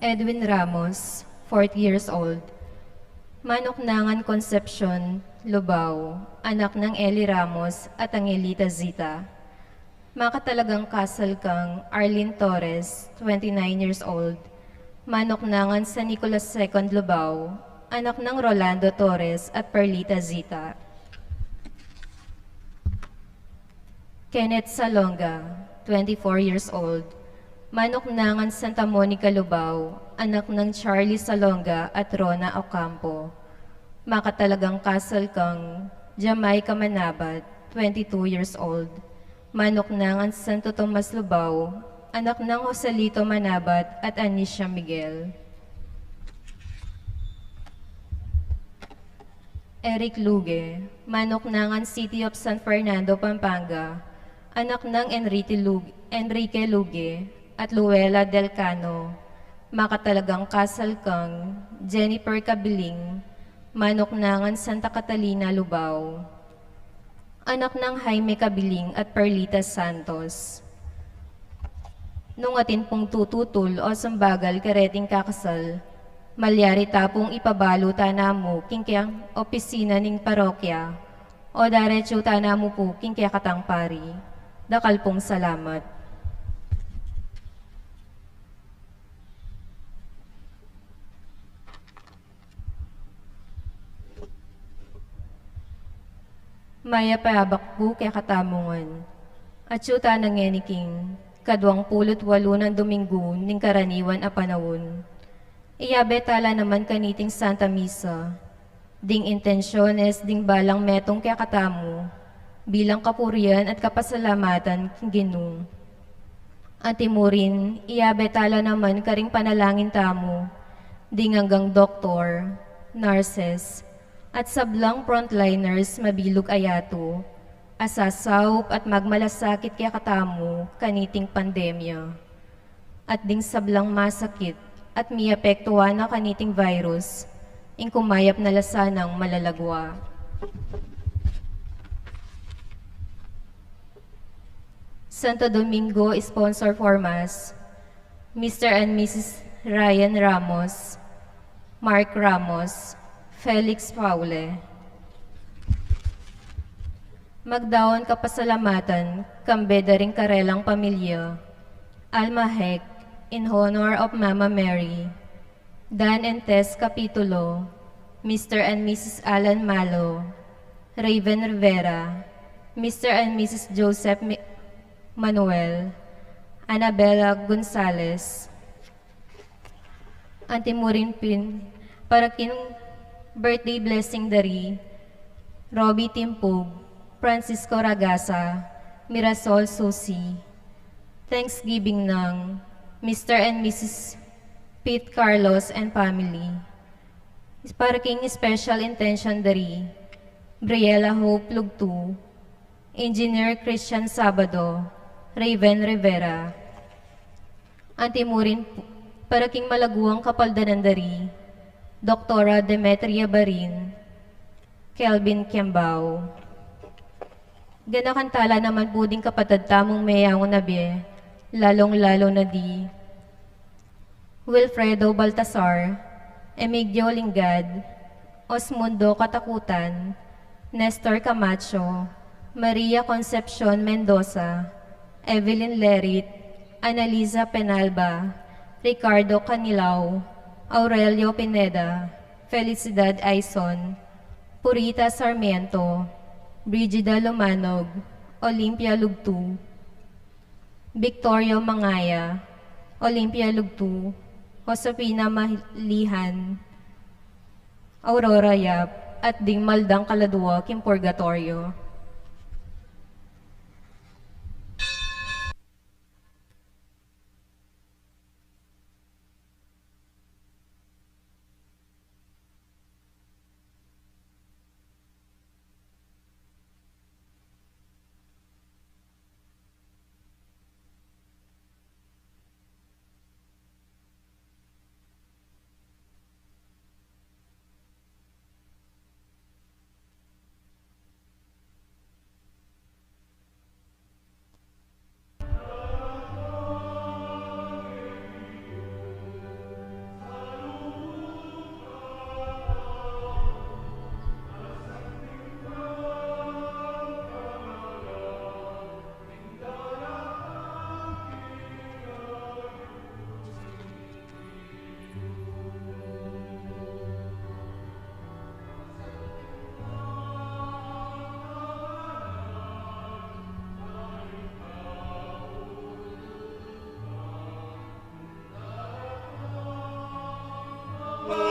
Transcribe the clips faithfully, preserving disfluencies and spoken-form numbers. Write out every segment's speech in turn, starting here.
Edwin Ramos, forty years old. Manuknangan Concepcion, Lubao, anak nang Eli Ramos at Angelita Zita. Makatalagang kasal kang Arlene Torres, twenty-nine years old. Manuknangan San Nicolas Second, Lubao, anak nang Rolando Torres at Perlita Zita. Kenneth Salonga, twenty-four years old. Manuknangan Santa Monica, Lubao, anak nang Charlie Salonga at Rona Ocampo. Makatalagang kasal kang Jamaica Manabat, twenty-two years old. Manuknangan Santo Tomas, Lubao, anak nang Joselito Manabat at Anicia Miguel. Eric Luge, manuknangan City of San Fernando, Pampanga, anak nang Enrique Lug-, Enrique Luge at Luella Del Cano. Makatalagang kasal kang Jennifer Cabiling, manuknangan Santa Catalina, Lubao, anak nang Jaime Cabiling at Perlita Santos. Nung atin pung tututul o sumbagal kareting kakasal, malyari ta pung ipabalu ta namu king keng opisina ning parokya o daretsu ta namu pu king kekatang pari. Dakal pung salamat. Mayap a abak pu kekatamu ngan. Atsu tana ngeni king kaduang pulu't walu nang Dominggu ning karaniwan a panaun. Iyabe ta la naman kaniting Santa Misa ding intensyones ding balang metung kekatamu bilang kapurian at kapasalamatan king Ginu. Antimurin, iyabe ta la naman karing panalangin tamu ding anggang doktor, nurses, at sablang frontliners mabilug a yatu a sasaup at magmalasakit kekatamu kaniting pandemya, at ding sablang masakit at miapektuan na kaniting virus, ing kumayap na la sanang malalagwa. Santo Domingo, sponsor for Mass, Mister and Missus Ryan Ramos, Mark Ramos, Felix Paule. Magdaun kapasalamatan kambe da ring karelang pamilya, Alma Heck, in honor of Mama Mary, Dan and Tess Capitulo, Mister and Missus Alan Malo, Raven Rivera, Mister and Missus Joseph Mi-, Manuel, Annabella Gonzalez. Antimurin pin, para king birthday blessing da ri Robbie Timpug, Francisco Ragasa, Mirasol Susi. Thanksgiving nang Mister and Missus Pete Carlos and family. Para king special intention da ri Briella Hope Lugtu, Engineer Christian Sabado, Raven Rivera. Antimurin para king malaguang kapaldanan da ri Doktora Demetria Barin, Kelvin Kiambao. Ganakan ta la naman pu ding kapatad tamung meyangu na bie, lalung-lalu na di Wilfredo Baltasar, Emigdio Lingad, Osmundo Katakutan, Nestor Camacho, Maria Concepcion Mendoza, Evelyn Lerit, Annalisa Penalba, Ricardo Canilao, Aurelio Pineda, Felicidad Aison, Purita Sarmiento, Brigida Lumanog, Olympia Lugtu, Victorio Mangaya, Olympia Lugtu, Josefina Malihan, Aurora Yap, at ding maldang kaladua king purgatoryo.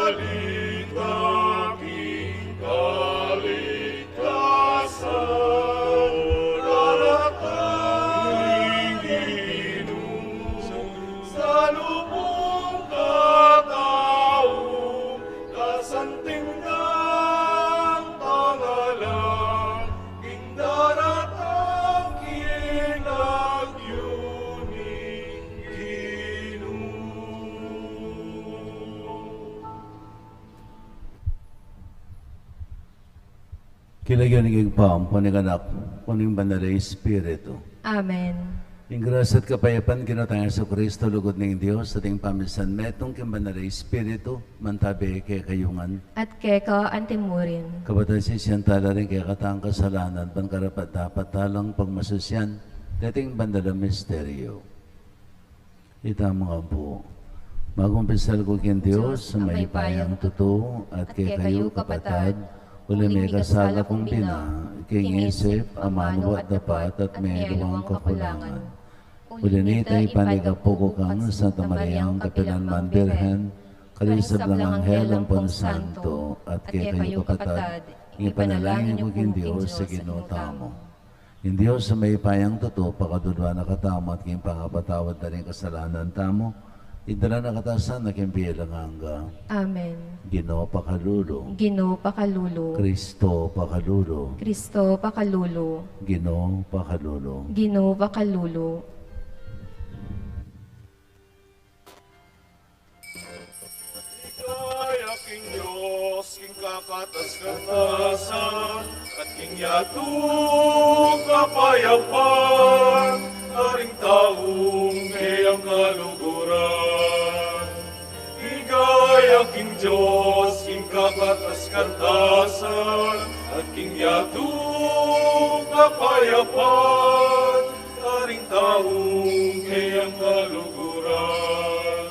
Balita king kaligtasan, daratang Ginu, salubung katau, kasanting nang pangalang, king daratang king lagyu ning Ginu. King lagyu ning Ibpa, ampon ning Anak, ampon ning Banal a Espiritu. Amen. Ing grasya at kapayapan ning Ginu tang Jesucristo, lugud ning Dios, at ing pamisan metung king Banal a Espiritu, mantabi kekayu ngan. At keka antimurin. Kapatad, sisian tala ring kekatang kasalanan, ban karapat-dapat talang pagmasusian deting banal a misteryo. Itamu ngan pu. Magkumpisal ku king Dios, a mayupayang tutu, at kekayu kapatad, uling mikasala kung bina, king isip, amanu at dapat, at meaduang kakulangan. Uli nita, ipanyawad ku kang Santa Mariang kapilanman Birhen, karing sablang anghel ampon santo, at kekayu kapatad, ing ipanalangin yu king Dios a Ginu tamu. Ing Dios a mayupayang tutu, pakalulu na katamu at king pangapatawad da ring kasalanan tamu, idala na katamu sana king bie alang angga. Amen. Ginu pakalulu. Ginu pakalulu. Kristo pakalulu. Kristo pakalulu. Ginu pakalulu. Ginu pakalulu. Ligaya king Dios, king kakatas-katasan, at king yatu kapayapan, karing taung keyang kaluguran. Ligaya king Dios, king kakatas-katasan, at king yatu kapayapan, karing taung keyang kaluguran.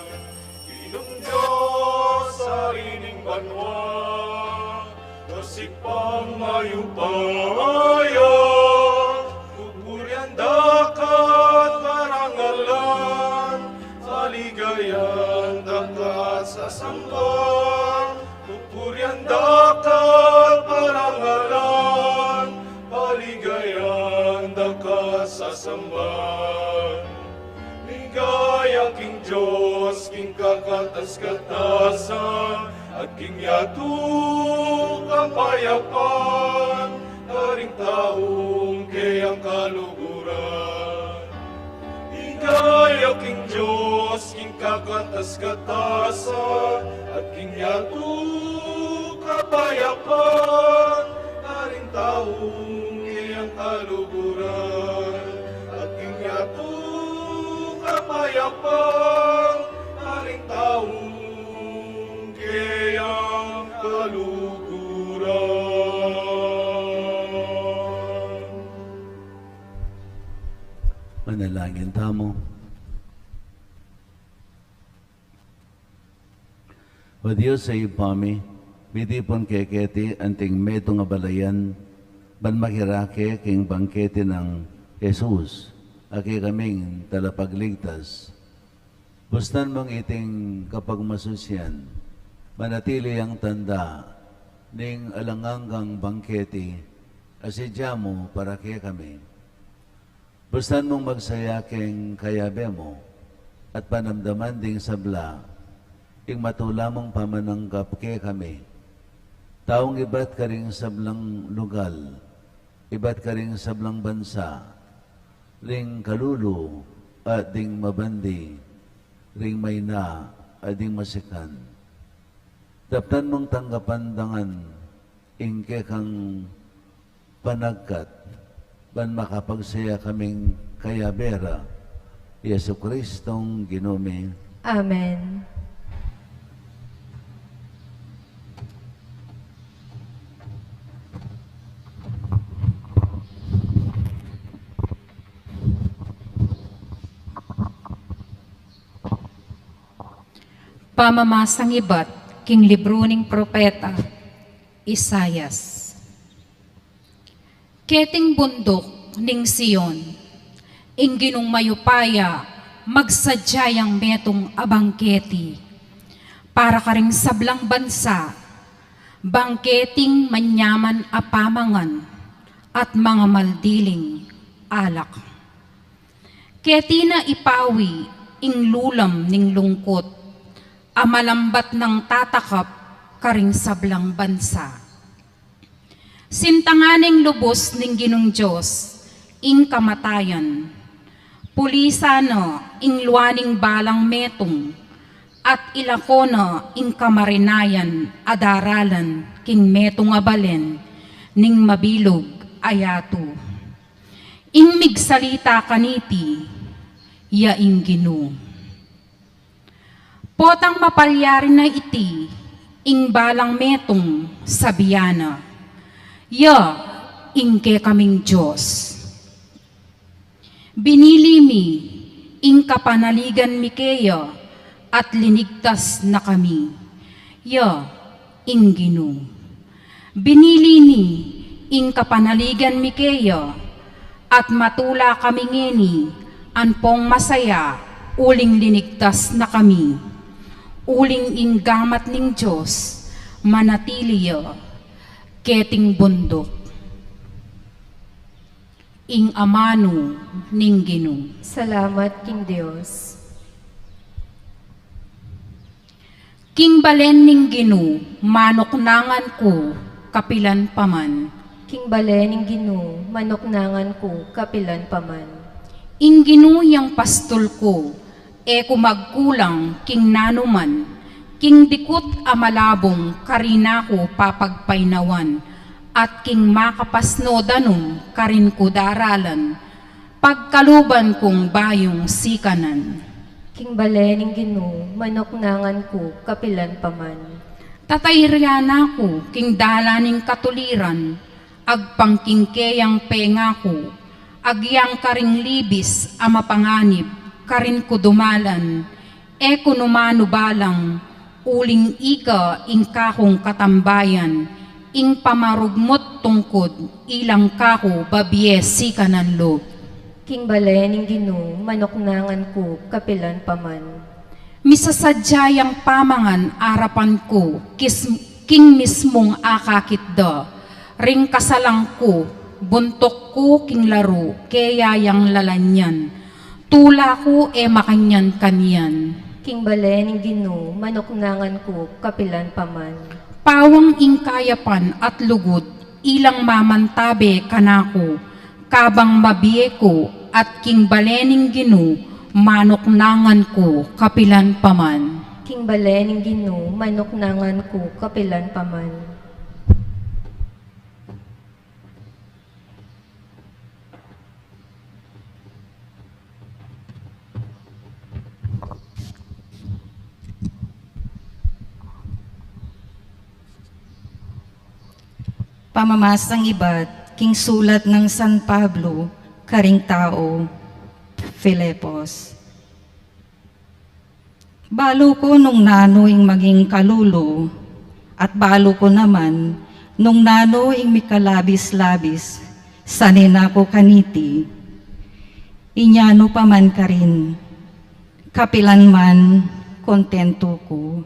Ginung Dios, Ari ning banua, Dios Ibpang mayupaya, pupurian da ka at parangalan, paligayan da ka at sasamban, pupurian da ka at parangalan, paligayan da ka at sasamban. Ligaya king Dios, king kakatas-katasan, at king yatu kapayapan, karing taung keyang kaluguran. Ligaya king Dios, king kakatas-katasan, at king yatu kapayapan, karing taung keyang kaluguran. At king yatu kapayapan, karing taung keyang kaluguran. Manalangin tamu. O Dios a Ibpa mi, mitipun ke keti anting metung a balayan, ban makirake king bangketi nang Jesus, a kekaming talapagligtas. Bustan mung iting kapagmasusian manatili yang tanda ning alang anggang bangketi a sidya mu para kekami. Bustan mung magsaya king kayabe mu at panamdaman ding sabla ing matula mung pamananggap kekami, taung ibat karing sablang lugal, ibat karing sablang bansa, ring kalulu at ding mabandi, ring maina at ding masikan. Daptan mung tanggapan da ngan ing kekang panagkat, ban makapagsaya kaming kayabe ra. Jesucristong Ginu mi. Amen. Pamamasang ibat king libru ning propeta Isaias. Keting bunduk ning Sion, ing Ginung mayupaya magsadya yang metung a bangketi. Para karing sablang bansa, bangketing manyaman a pamangan at mangamal diling alak. Keti na ipawi ing lulam ning lungkut a malambat nang tatakap karing sablang bansa. Sintangan ning lubus ning Ginung Dios ing kamatayan. Pulisan na ing lua ning balang metung, at ilako na ing kamarinayan a daralan king metung a balen ning mabilug a yatu. Ing migsalita kaniti, ya ing Ginu. Potang mapalyari na iti, ing balang metung sabian na, ya ing kekaming Dios. Binili mi ing kapanaligan mi keya at linigtas na kami, ya ing Ginu. Binili mi ing kapanaligan mi keya, at matula kami ngeni ampong masaya uling linigtas na kami. Uling ing gamat ning Dios manatili ya keting bunduk. Ing amanu ning Ginu. Salamat king Dios. King balen ning Ginu, manuknangan ku kapilan pa man. King balen ning Ginu, manuknangan ku kapilan pa man. Ing Ginu yang pastul ku, e ku magkulang king nanuman. King dikut a malabung karina ku papagpainawan, at king makapasno danum karin ku daralan, pagkaluban kung bayung sikanan. King balen ning Ginu, manuknangan ku kapilan pa man. Tatayrian na ku king dalan ning katuliran, agpang king keyang pengaku, agyang karing libis a mapanganib karin ku dumalan, e ku numanu balang, uling ika ing kakung katambayan, ing pamarugmut tungkud, ilang kaku babie sikanan lub. King balen ning Ginu, manuknangan ku kapilan pa man. Misasadya yang pamangan arapan ku, kis-, king mismung akakit da, ring kasalang ku, buntuk ku king laru, keya yang lalanyan. Tula ku e makanyan kanyan. King balen ning Ginu, manuknangan ku kapilan pa man. Pawang ing kayapan at lugud, ilang mamantabe kanaku, kabang mabie ku, at king balen ning Ginu, manuknangan ku kapilan pa man. King balen ning Ginu, manuknangan ku kapilan pa man. Pamamasang ibat king sulat nang San Pablo karing tau Filipos. Balu ku nung nanu ing maging kalulu, at balu ku naman nung nanu ing mikalabis-labis, sanina ku kaniti. Inya nu pa man karin, kapilan man kontentu ku.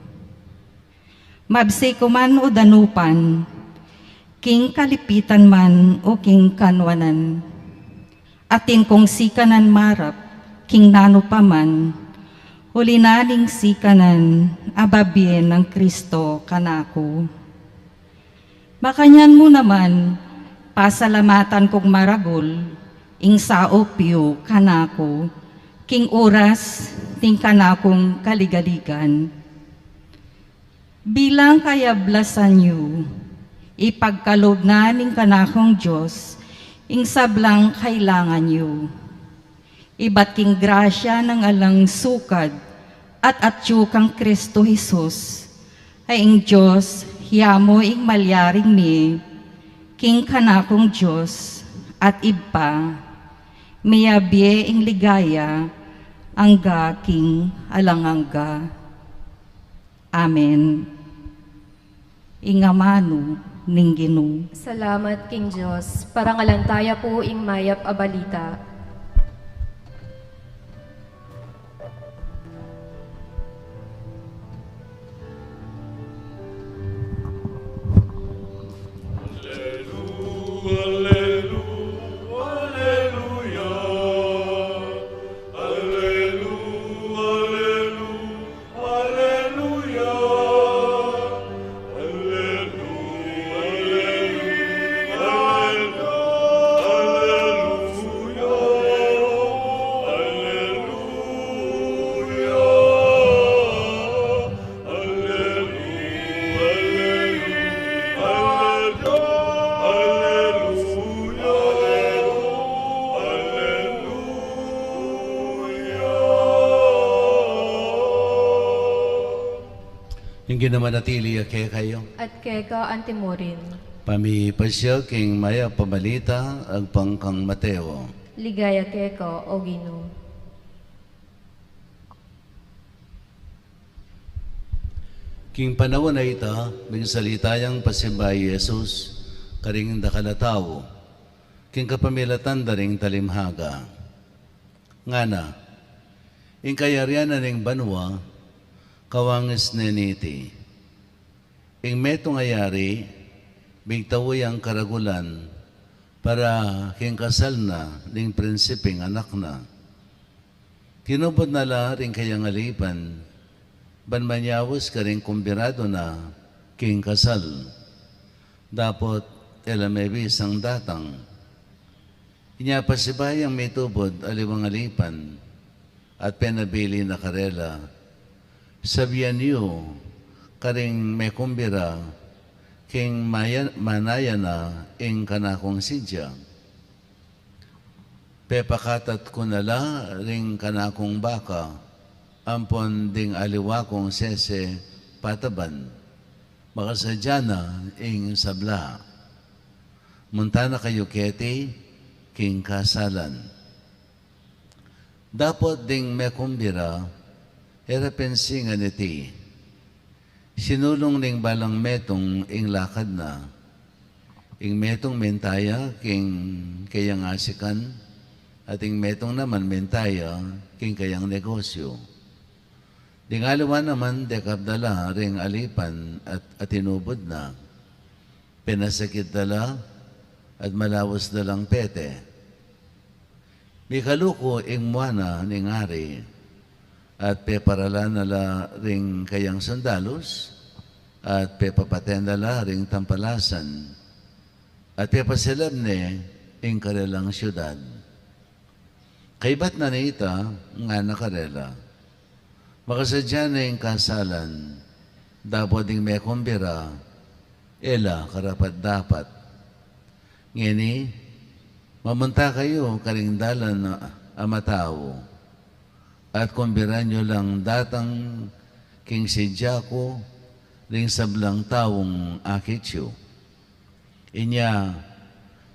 Mabsi ku man o danupan, king kalipitan man o king kanuanan. Atin kung sikanan marap, king nanu pa man, uli na ning sikanan a babie nang Kristo kanaku. Makanyan mu naman, pasalamatan kung maragul, ing saup yu kanaku, king oras ning kanakung kaligaligan. Bilang kayablasan yu, ipagkalub na ning kanakung Dios ing sablang kailangan yu. Ibat king grasya nang alang sukad at atyu kang Kristo Jesus, a ing Dios yamu ing malyaring mie king kanakung Dios at Ibpa, miyabie ing ligaya angga king alang angga. Amen. Ing amanu ning Ginu. Salamat king Dios. Parangalan taya pu ing mayap a balita. Ginu manatili ya kekayu. At keka antimurin. Pamipasya king mayap a balita agpang kang Mateo. Ligaya keka, O Ginu. King panaun a ita, migsalita yang pasibayu i Jesus karing dakal a tau, king kapamilatan da ring talimhaga. Ngana, ing kayarian na ning banua, kawangis ne niti. Ing metung a yari, migtau yang karagulan, para king kasal na ning prinsiping anak na. Tinubud na la ring kayang alipan, ban manyaus karing kumbidadu na king kasal. Dapot e la mebisang datang. Inya pasibayu yang mitubud aliwang alipan, at penabili na karela, Sabian yu karing mekumbida, king maya-, manaya na ing kanakung sidya. Pepakatat ku na la ring kanakung baka, ampon ding aliwa kung sese pataban. Makasadya na ing sabla. Munta na kayu keti king kasalan. Dapot ding mekumbida, e ra pensingan iti. Sinulung ning balang metung ing lakad na. Ing metung mintaya king kayang asikan, at ing metung naman mintaya king kayang negosyu. Ding aliwa naman dekap da la ring alipan at atinubud na. Penasakit da la, at malaus da lang pete. Mikaluku ing mua na ning ari, at peparalan na la ring kayang sundalus, at pepapate na la ring tampalasan, at pepasilab ne ing karelang siudad. Kaybat na nita, ngana karela, Makasadya ne ing kasalan, dapot ding mekumbida, e la karapat-dapat. Ngeni, mamunta kayu karing dalan a matau, at kumbidan yu lang datang king sidya ku ring sablang taung akit yu. Inya,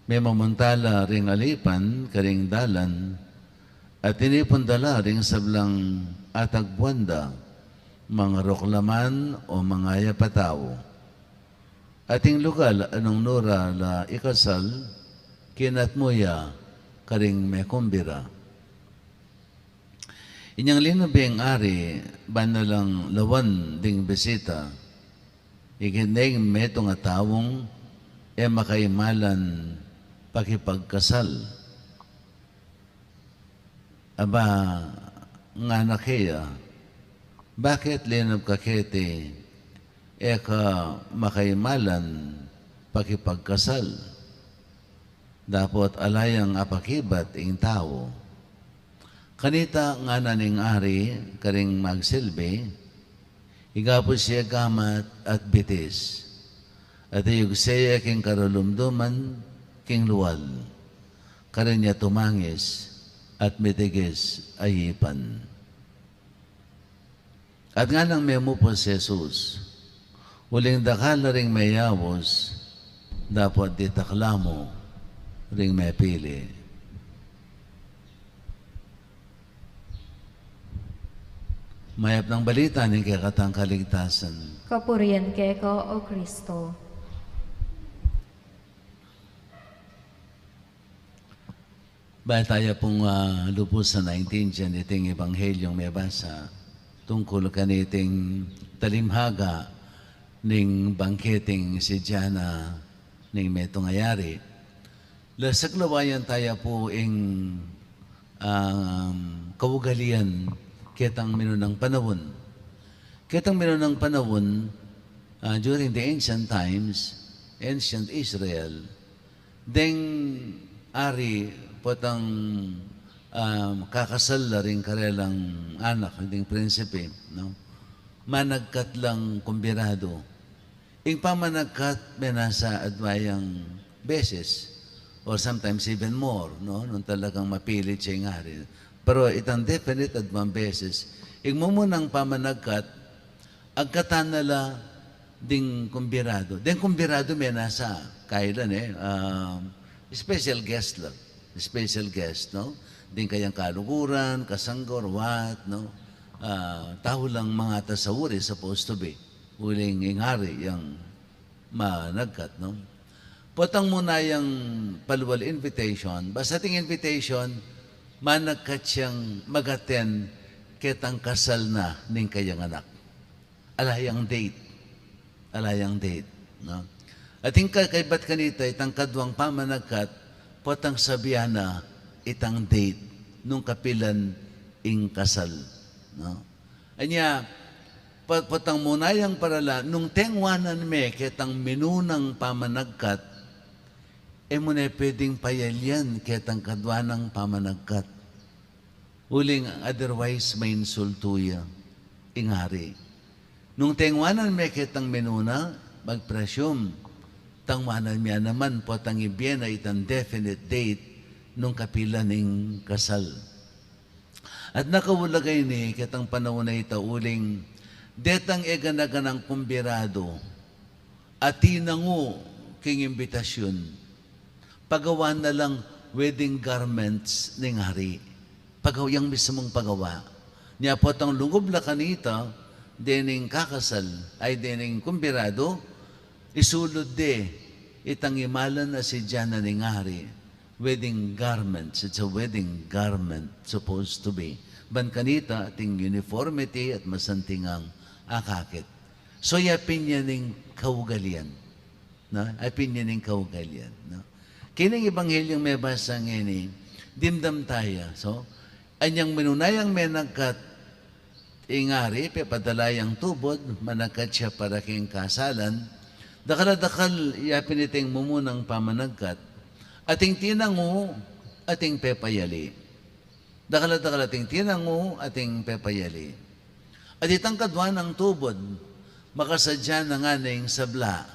memamunta la ring alipan karing dalan, at tinipun da la ring sablang atagpuan da, mangaruklaman o mangayap a tau. At ing lugal a nung nu ra la ikasal, kinatmu ya karing mekumbida. Inyang linub ing ari, ban na lang lawan ding bisita. Ikit ne ing metung a taung e makaimalan pakipagkasal. Aba, ngana keya, bakit linub ka keti e ka makaimalan pakipagkasal? Dapot ala yang apakibat ing tau. Kanita ngana ning ari karing magsilbi, Igapus ya gamat at bitis, at iyugse ya king karulumduman king lual, karin ya tumangis at mitigis a ipan. At nganang memupus Jesus, uling dakal la ring meyaus, dapot ditak la mu ring mepili. Mayap nang balita ning kekatang kaligtasan. Kapurian keka, O Kristo. Baya taya pung, ah, lupusan a intindian iting ebanghelyung mebasa tungkul kaniting talimhaga ning bangketing sidya na ning metung a yari. Lasaglawayan taya pu ing, um, kaugalian ketang minunang panaun. Ketang minunang panaun, ah, during the ancient times, ancient Israel, deng ari potang, um, kakasal la ring karelang anak, ding prinsipe, no? Managkat lang kumbidadu. Ing pamanagkat menasa adwang beses, or sometimes even more, no? Nung talagang mapilit ya ing ari. Pero itang definite adwang beses. Ing mumunang pamanagkat, agkatan na la ding kumbiradu. Ding kumbiradu menasa, kailan e, ah, special guest la. Special guest, no? Ding kayang kaluguran, kasanggo, what, no? Ah, tau lang mangata sauri, supposed to be. Uling ing hari yang managkat, no? Potang muna yang palual invitation, basta ating invitation, managkat yang mag-attend ketang kasal na ning kayang anak. Ala yang date. Ala yang date, no? Ating ka-, kaybat kanita, itang kaduang pamanagkat, potang sabian na itang date nung kapilan ing kasal, no? Anya, pa-, potang muna yang parala, nung tengwanan me ketang minunang pamanagkat, e mu ne pwedeng payalian ketang kaduanang pamanagkat. Uling otherwise, mainsultu ya ing hari. Nung tengwanan me ketang minuna, mag-presume, tengwanan me naman potang ibie na itang definite date nung kapilan ing kasal. At nakaulaga ini ketang panaun a ita uling detang e gana-ganang kumbiradu a tinangu king imbitasyun, pagawa na lang wedding garments ning hari. Pagawa, yang mismung pagawa. Nya potang lungub la kanita, dening kakasal, ay dening kumbiradu, isulud de itang imalan a sidya na ning hari. Wedding garments. It's a wedding garment, supposed to be. Ban kanita, ating uniformity at masanting a akakit. So, ya pin ya ning kaugalian. No? Ya pin ya ning kaugalian, no? Kining Ebanghelyung mebasa ngeni, dimdam taya. So, anyang minuna yang menagkat ing hari, pepadala yang tubud, managkat ya para king kasalan. Dakal a dakal ya pin iting mumunang pamanagkat. Ating tinangu, ating pepayali. Dakal a dakal ating tinangu, ating pepayali. At itang kaduanang tubud, makasadya na ngana ing sabla,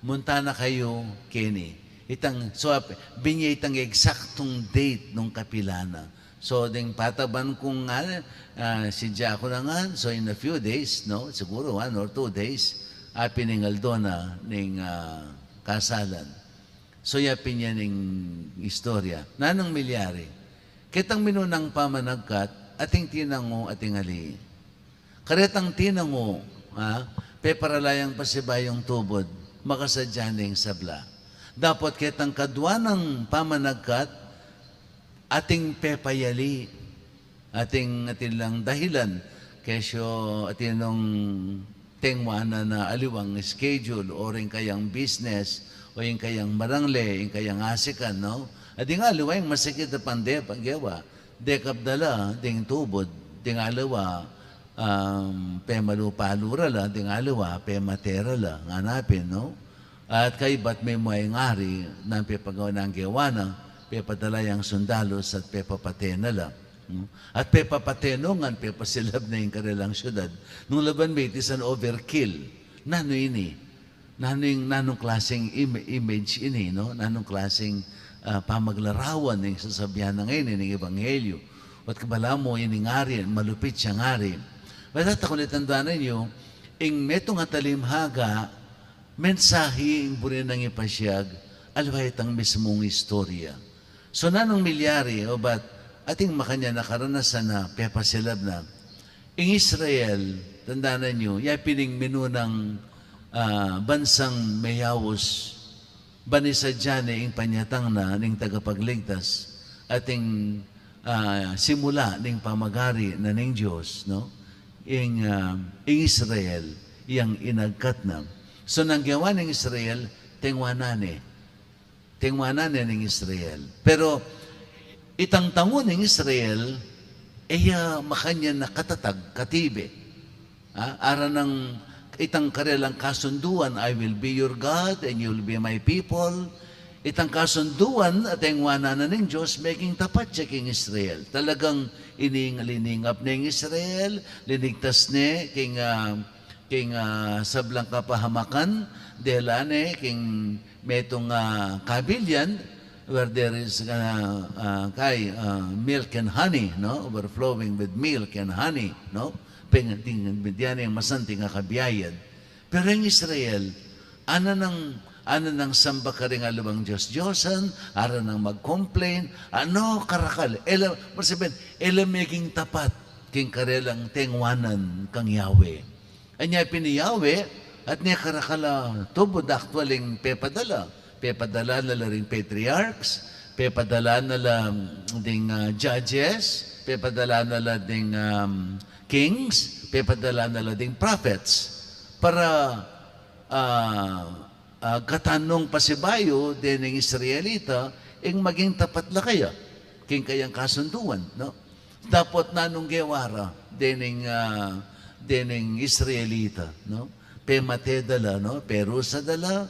munta na kayu keni. Itang, so, ap-, binie itang eksaktung date nung kapilan na. So, ding pataban kung nga, ah, sidya ku na ngan, so in a few days, no? Siguro one or two days, apin ing aldo na ning, ah, kasalan. So, ya pin ya ning istorya. Nanung milyari? Ketang minunang pamanagkat, ating tinangu, ating ali. Karetang tinangu, ha, peparala yang pasibayung tubud, makasadya ning sabla. Dapot ketang kaduanang pamanagkat, ating pepayali, ating, atin lang dahilan, kesyo atin nung tengwanan na aliwang schedule, o ring kayang business, o ing kayang marangle, ing kayang asikan, no? At ding aliwa ing masakit a pande, paggewa, dekap da la ding tubud, ding aliwa, um, pemalupalu ra la, ding aliwa, pemate ra la, ngana pin, no? At kaybat me mu ing hari, nang pepagawa nang gewa na, pepadala yang sundalus at pepapate na la. Hmm? At pepapate no ngan, pepasilab na ing karelang syudad. Nung laban me, it is an overkill. Nanu ini? Nanu ing, nanung klaseng im-, image ini, no? Nanung klaseng, ah, pamaglarawan ning sasabian na ngeni ning ebanghelyu? At kabalamu ini ngari, malupit ya ngari. Basta takun, tandanan yu, ing metung a talimhaga, mensahi ing buri nang ipasiag, aliwa itang mismung istorya. So, nanung milyari, o bat ating makanyan a karanasan na pepasilab na. Ing Israel, tandanan yu, ya pin ing minunang, ah, bansang meyaus, ban isadya ne ing panyatang na ning tagapagligtas, ating, ah, simula ning pamagari na ning Dios, no? Ing, ah, ing Israel, yang inagkat na. So, nang gewa ning Israel, tengwanan ne. Tengwanan ne ning Israel. Pero, itang tangu ning Israel, e ya makanyan a katatag, katibe. Ah, ara nang itang karelang kasunduan, "I will be your God and you will be my people." Itang kasunduan a tengwanan na ning Dios, meging tapat ya king Israel. Talagang ining-, liningap ne ing Israel, linigtas ne king, ah, king, ah, sablang kapahamakan, dela ne king metung a, ah, kabilian, where there is, ah, ah, kay, ah, milk and honey, no? Overflowing with milk and honey, no? peng-, ding, dian yang masanting a kabiayan. Pero ing Israel, ana nang, ana nang samba karing aliwang dios-diosan, ara nang mag-complain, ano, karakal. E la, masabian, e la meging tapat king karelang tengwanan kang Yahweh. Anya pin i Yahweh, at ne karakal a tubud, actually, ing pepadala. Pepadala na la ring patriarchs, pepadala na la ding, ah, judges, pepadala na la ding, um, kings, pepadala na la ding prophets. Para, ah, ah, katanung pasibayu dening Israelita, ing maging tapat la kaya king kayang kasunduan, no? Dapot nanung gewa ra dening, ah, dening Israelita, no? Pemate da la, no? Perusa da la,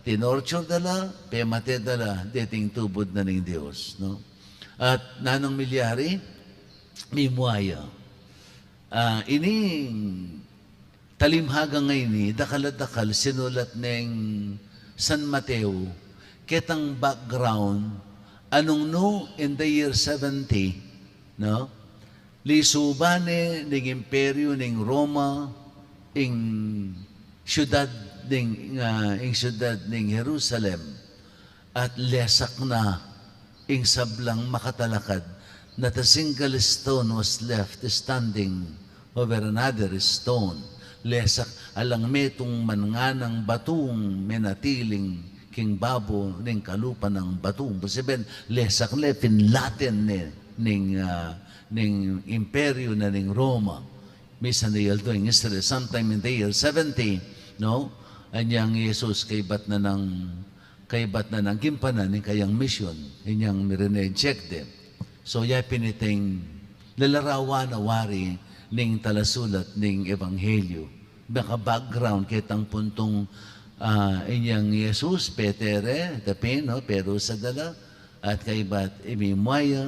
tinorture da la, pemate da la deting tubud na ning Dios, no? At nanung milyari, mimua ya. Ah, ining talimhaga ngeni, dakal a dakal, sinulat neng San Mateo, ketang background, a nung in the year seventy, no? Lisuban ne ning Imperyu ning Roma ing siudad ning, ah, ing siudad ning Jerusalem, at lesak na ing sablang makatalakad, not a single stone was left standing over another stone. Lesak, alang metung man nganang batung menatiling king babo ning kalupa nang batu. Ibig sabihin, lesak ne, pinlaten ne ning, ah, ning imperyu na ning Roma. Misan i aldo ing Israel, sometime in the year seventy, no? Anyang Jesus kaybat na nang, kaybat na nang gimpanan ing kayang misyon, inyang mirine-reject de. So, ya pin iting lalarawan a wari ning talasulat ning Ebanghelyo. Maka-background ketang puntung, ah, inyang Jesus, petere, tapin, no, perusa da la, at kaybat imimua ya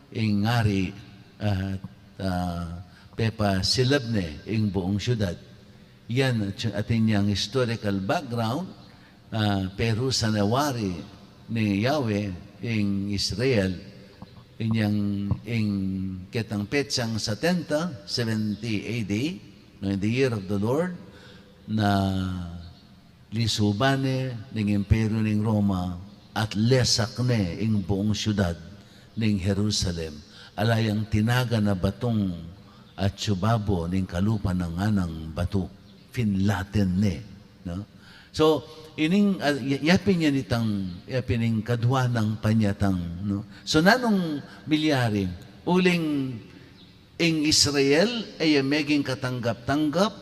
ing ari, at, ah, pepasilab ne ing buung siudad. Yan, at, at inyang historical background, ah, perusa ne wari ning Yahweh ing Israel, inyang ing ketang petsang setenta, seventy A D, no, in the year of the Lord, na lisuban ne ning imperyu ning Roma at lesak ne ing buung siudad ning Jerusalem. Ala yang tinaga na batung atsu babo ning kalupa nang nganang batu, pinlaten ne, no? So, ining, ah, ya-, ya pin yan itang, ya pin ing kadua nang panyatang, no? So, nanung milyari, uling ing Israel e ya meging katanggap-tanggap,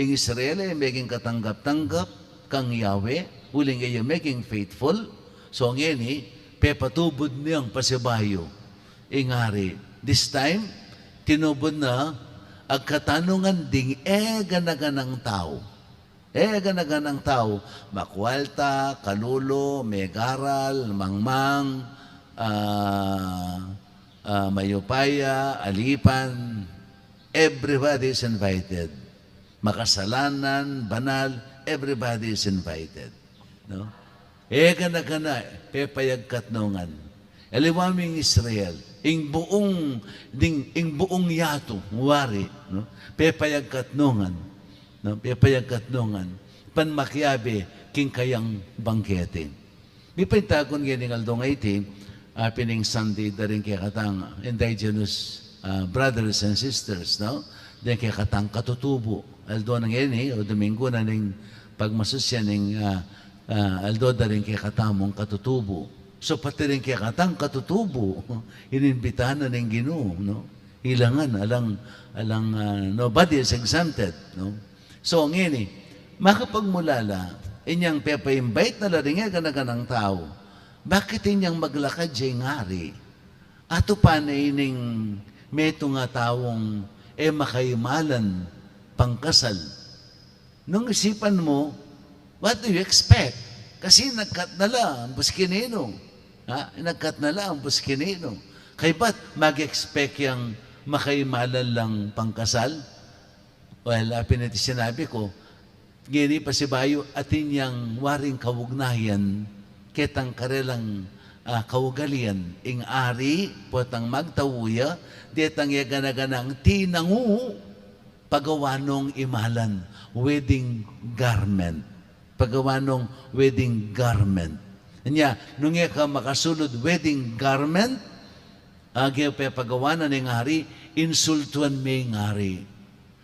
ing Israel e ya meging katanggap-tanggap kang Yahweh, uling e ya meging faithful. So, ngeni, pepatubud ne yang pasibayu ing ari. This time, tinubud na agkatanungan ding e gana-ganang tau. E gana-ganang tau, makualta, kalulu, megaral, mangmang, ah, ah, mayupaya, alipan, everybody is invited. Makasalanan, banal, everybody is invited. No? E gana-gana, pepayagkatnungan. Aliwa ming Israel, ing buung, ding, ing buung yatu, wari, no? Pepayagkatnungan, no? Pepayagkatnungan, pan makiabe king kayang bangkete. Mipaintagun ngening aldo ngeni, ah, pin ing Sunday da ring kekatang indigenous, ah, brothers and sisters, no? Ding kekatang katutubu. Aldo na ngeni, o Domingo na ning pagmasusyan ning, ah, ah, aldo da ring kekatamung katutubu. So, pati ring kekatang katutubu, inimbita na ning Ginu, no? Ilangan, alang, alang, ah, nobody is exempted, no? So, ngeni, makapagmulala, inyang pepa-invite na la ring e gana-ganang tau, bakit inyang maglakad ya ing ari? Atupan ne ining metung a taung e makaimalan pangkasal. Nung isipan mu, what do you expect? Kasi nagkat na la, ampus kininu. Ha? Nagkat na la, ampus kininu. Kaybat mag-expect yang makaimalan lang pangkasal? Well, ah, pin iti sinabi ku, ngeni pasibayu, atin yang waring kaugnayan ketang karelang, ah, kaugalian, ing ari, potang magtau ya, detang e gana-ganang tinangu, Pagawa nong imalan, wedding garment. Pagawa nong wedding garment. Nya, nung e ka makasulud wedding garment, age pepagawa na ning ari, insultuan me ing ari.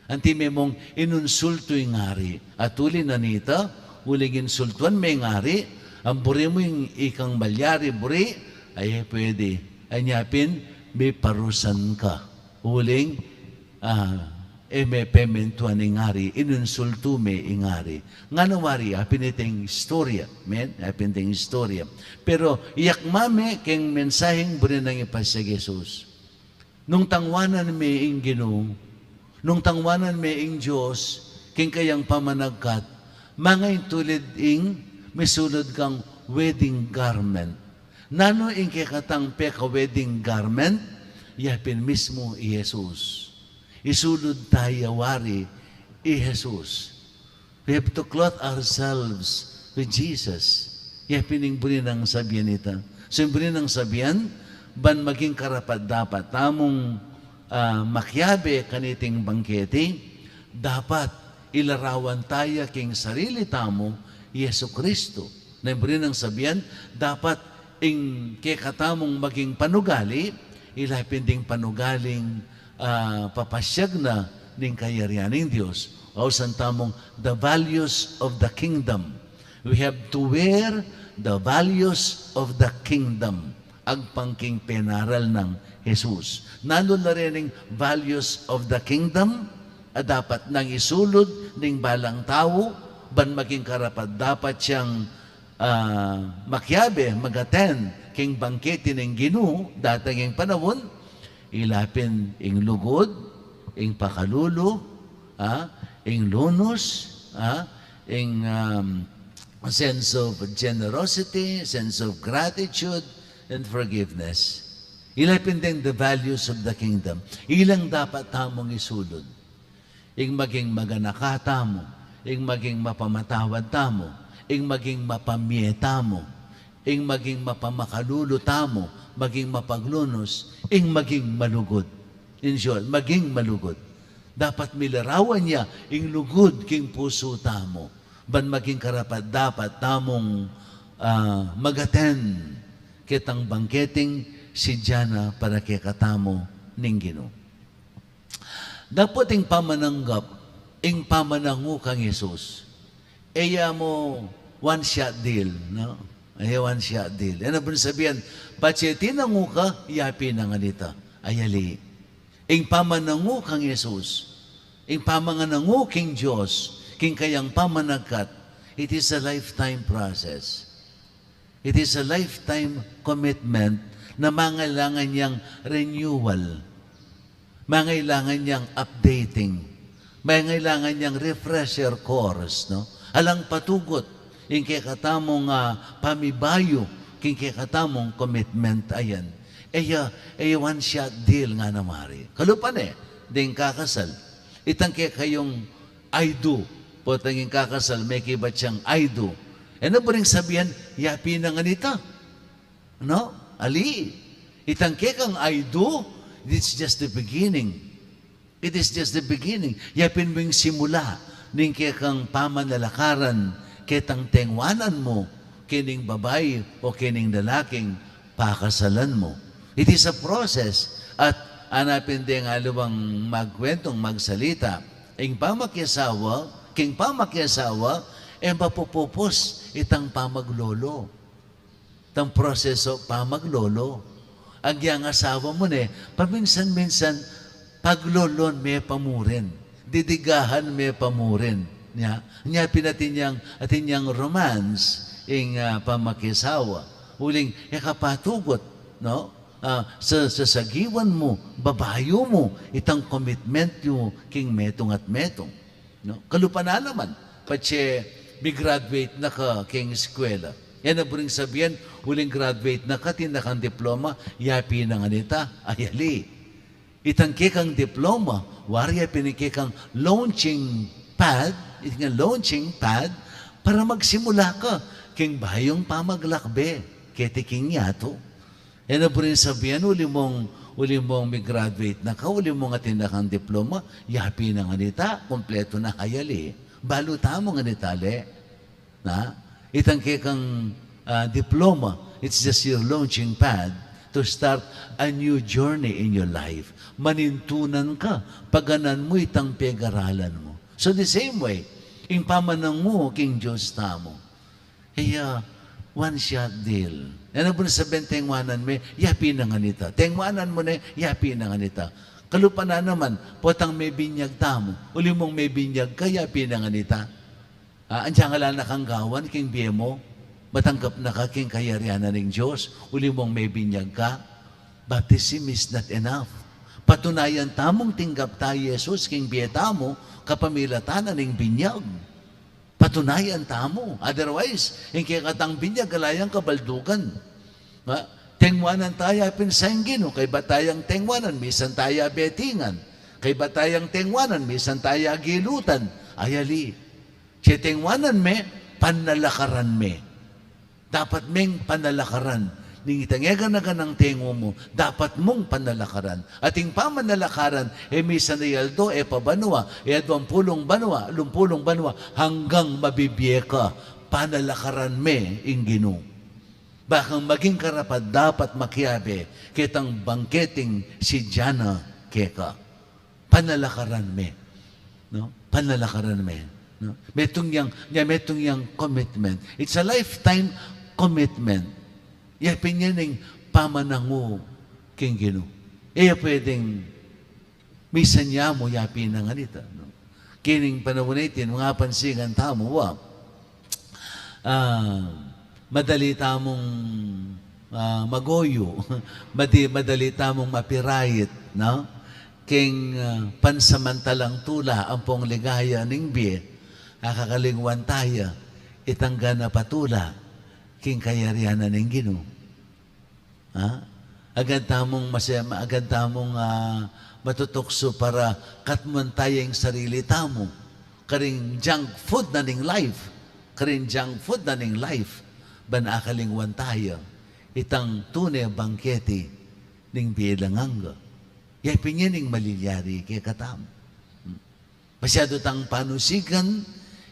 Anti me mung inunsultu ing ari. At uli na nita, uling insultuan me ing ari, ang buri mu ing ikang malyari buri, ay pwede. Anya pin, miparusan ka. Uling, ah, e me pementuan ing ari, inunsultu me ing ari. Ngana wari, apin iting istorya, men, apin iting istorya. Pero, iyakma me keng mensaheng buri nang ipasyag Jesus. Nung tangwanan me ing Ginu, nung tangwanan me ing Dios, keng kayang pamanagkat, mangaintulid ing misulud kang wedding garment. Nanu ing kekatang peka-wedding garment? Ya pin mismu i Jesus. Isulud taya wari i Jesus. We have to clothe ourselves with Jesus. Ya pin ing buri nang sabian ita. So, ing buri nang sabian, ban maging karapat-dapat tamung, ah, makiabe kaniting bangketi, dapat ilarawan taya king sarili tamu i Jesucristo. Na ing buri nang sabian, dapat ing kekatamung maging panugali, ila pin ding panugaling, ah, papasyag na ning kayarian ning Dios. Ausan tamung the values of the kingdom. We have to wear the values of the kingdom. Agpang king penaral nang Jesus. Nanu la rening values of the kingdom? A dapat nang isulud ning balang tau, ban maging karapat-dapat yang, ah, makiabe, mag-attend king bangketi ning Ginu, datang ing panaun, ila pin ing lugud, ing pakalulu, ah, ing lunus, ah, ing, um, sense of generosity, sense of gratitude, and forgiveness. Ila pin ding the values of the kingdom. Ilang dapat tamung isulud. Ing maging maganaka tamu, ing maging mapamatawad tamu, ing maging mapamie tamu, ing maging mapamakalulu tamu, maging mapaglunus, ing maging malugud. In short, maging malugud. Dapat milarawan ya ing lugud king pusu tamu. Ban maging karapat-dapat tamung, ah, mag-attend ketang bangketing sidya na para kekatamu ning Ginu. Dapot ing pamananggap, ing pamanangu kang Jesus, e ya mu one shot deal, no? E ya one shot deal. E na buri sabian, patse tinangu ka, yapin na ngan ita. Ay ali. Ing pamanangu kang Jesus, ing pamanangu king Dios, king kayang pamanagkat, it is a lifetime process. It is a lifetime commitment na mangailangan yang renewal, mangailangan yang updating, mangailangan yang refresher course, no? Alang patugut ing kekatamung, ah, pamibayu king kekatamung commitment a yan. E ya, e ya one shot deal ngana wari. Kalupa ne, ding kakasal. Itang kekayung I do. Potang ing kakasal, mekibat yang I do. E na buring sabian, yapin na ngan ita. No? Ali. Itang kekang I do, it's just the beginning. It is just the beginning. Yapin mu ing simula ning kekang pamanalakaran, ketang tengwanan mu kening babai o kening lalaking pakasalan mu. It is a process. At anapin deng aliwang magkwentong, magsalita, ing pamakiasawa, king pamakiasawa, e mapupupus itang pamaglolo. Tang proseso pamaglolo. Agyang asawa mu ne, paminsan-minsan, paglolon me pa murin. Didigahan me pa murin. Nya, nya pin atin yang, atin yang romance, ing, ah, pamakiasawa. Uling, e ka patugut, no? Ah, sa, sasagiwan mu, babayu mu, itang commitment yu king metung at metung. No? Kalupa na naman, patse mi-graduate na ka king eskwela. E na buring sabian, uling graduate na ka, atin na kang diploma, yapin na ngan ita, ay ali. Itang kekang diploma, wari ya pin ing kekang launching pad, itang launching pad, para magsimula ka king bayung pamaglakbe, keti king yatu. E na buring sabian, uli mung Uli mung mi-graduate na ka, uli mung atin na kang diploma, yapin na nganita, kumpletu na kayali. Balu tamu nganita, le. Na? Itang kekang, ah, diploma, it's just your launching pad to start a new journey in your life. Manintunan ka, paganan mu itang pegaralan mu. So the same way, ing pamanangu king Dios tamu. Kaya, one shot deal. Nanu bun sabyan tengwanan me, yapin na nganita. Tengwanan mu ne, yapin na nganita. Kalupa na naman, potang mebinyag tamu. Uli mung mebinyag ka, yapin na nganita. Ah, anti ngala na kang gawan king bie mu, matanggap na ka king kayarian na ning Dios, uli mung mebinyag ka. Baptism is not enough. Patunayan tamung tinggap ta i Jesus king bie tamu, kapamilatan na ning binyag. Patunayan tamu. Otherwise, ing kekatang binyag, ala yang kabaldugan. Nga, tengwanan taya pin sa ing Ginu, kaybat tayang tengwanan, misan taya betingan. Kaybat tayang tengwanan, misan taya gilutan. Ayali. Tengwanan me, panalakaran me. Dapat meng panalakaran. Ning itang e gana-ganang tengu mu, dapat mung panalakaran. At ing pamanalakaran, e misan a aldo, e pa banua, e aduang pulung banua, alumpulung banua, anggang mabibie ka, panalakaran me ing Ginu. Bakang maging karapat-dapat makiabe ketang bangketing sidya na keka. Panalakaran me. No? Panalakaran me. No? Metung yang, ya metung yang commitment. It's a lifetime commitment. Ya pin yan ing pamanangu king Ginu. E ya pwedeng misan ya mu, yapin na nganita, no? Kining panaun a iti, nung apansigan tamu, wa, ah, madali tamung, ah, magoyu, madi-, madali tamung mapirait, no? King, ah, pansamantalang tula ampong ligaya ning bie, akakalingwan taya itang ganap a tula king kayarian na ning Ginu. Ha? Agad tamung mase-, agad tamung, ah, matutuksu para katmuan taya ing sarili tamu karing junk food na ning life, karing junk food na ning life, ban akalingwan taya itang tune bangketi ning bie alang angga. Ya pin yan ing malilyari kekatamu. Masyadu tang panusigan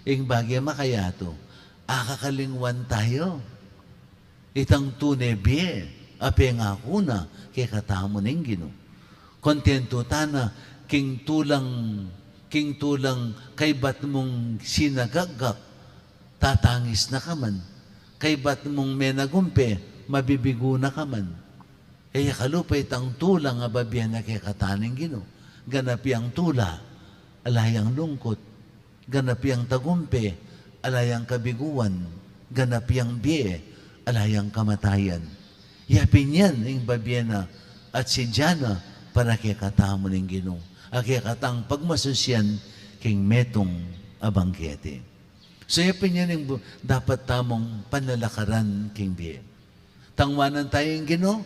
ing bage makayatu. Akakalingwan taya itang tune bie a pengaku na kekatamu ning Ginu. Kontentu tana king tulang, king tulang kaybat mung sinagagak, tatangis na ka man. Kaybat mung menagumpe, mabibigu na ka man. E ya kalupa itang tula a babie na kekatamu ning Ginu. Ganap yang tula, ala yang lungkut. Ganap yang tagumpe, ala yang kabiguan. Ganap yang bie, ala yang kamatayan. Ya pin yan ing babie na at sidya na para kekatamu ning Ginu, a kekatang pagmasusyan king metung a bangketi. So, ya pin yan ing bu-, dapat tamung panalakaran king bie. Tengwanan taya ing Ginu,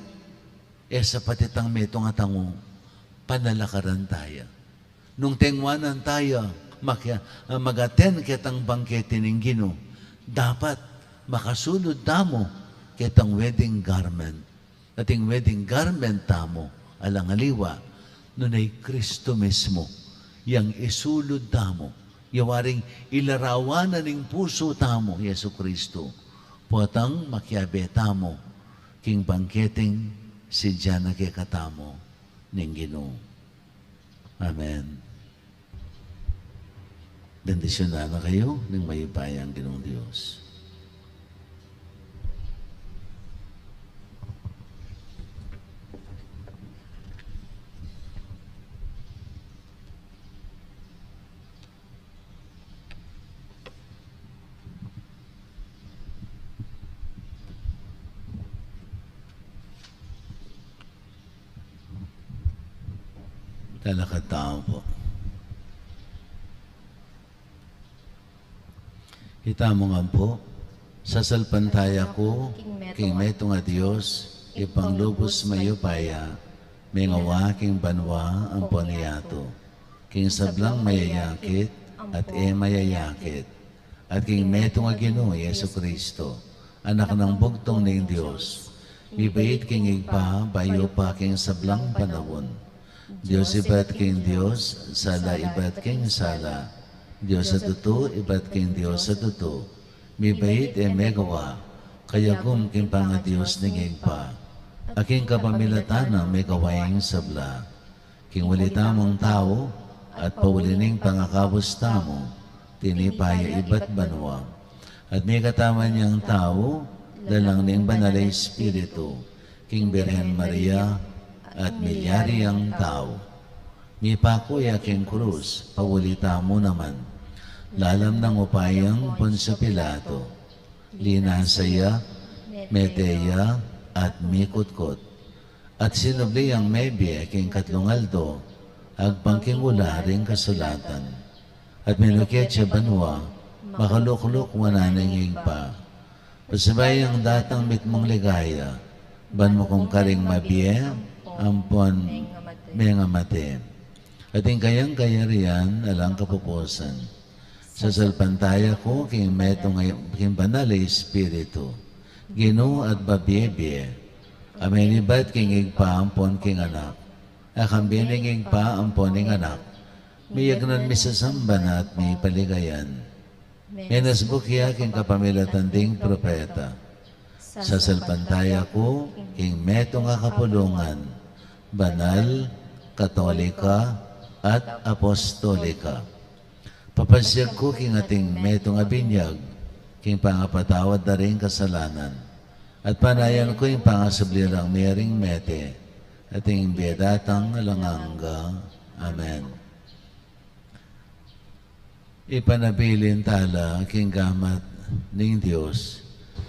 e sapat itang metung a tangu, panalakaran taya. Nung tengwanan taya, makia-, ah, mag-attend ketang bangketi ning Ginu, dapat makasulud tamu ketang wedding garment. At ing wedding garment tamu, alang aliwa, nune i Kristu mismu, yang isulud tamu, ya waring ilarawan na ning pusu tamu, Jesu Kristu, potang makiabe tamu king bangketing sidya na kekatamu ning Ginu. Amen. Bendisyunan na kayu ning mayupayang Ginung Dios. Talakad tamu pu. Itamu ngan pu, sasalpantaya ku king metung a Dios, Ibpang lubus mayupaya, mengawa king banua ampon yatu, king sablang mayayakit at e mayayakit, at king metung a Ginu Jesu Kristo, Anak nang bugtung ning Dios, Mibait king Ibpa, bayu pa king sablang panaun. Dios ibat king Dios, sala ibat king sala. Dios a tutu ibat king Dios a tutu. Mibait e megawa, kayagum king pangadios ning Ibpa. A king kapamilatan na megawa ing sabla. King uli tamung tau, at pauli ning pangakabus tamu, tinipa ya ibat banua. At mikatawan yang tau, lalang ning Banal a Espiritu, king Birhen Maria, at milyari yang tau. Mipaku ya king krus, pauli tamu naman. Lalam nang upayang Poncio Pilato, linasa ya, mete ya, at mikutkut. At sinubli yang mebie king katlung aldo, agpang king ula ring kasulatan. At minukit ya banua, makalukluk wanan ning Ibpa. Pasibayu yang datang mitmung ligaya, ban mukum karing mabie ampon mengamate. At ing kayang kayarian alang kapupusan. Sasalpantaya ku king metung a, king Banal a Espiritu, Ginu at babie-bie, a menibat king Ibpa ampon king Anak, a kambe ning Ibpa ampon ning Anak, miyagnan, misasamban at mipaligayan. Menasbuk ya king kapamilatan ding propeta. Sasalpantaya ku king metung a kapulungan, banal, katolika, at apostolika. Papasiag ku king ating metung a binyag, king pangapatawad da ring kasalanan. At panayan ku ing pangasubli lang mie ring mete, at ing bie datang alang angga. Amen. Ipanabilin tala king gamat ning Dios,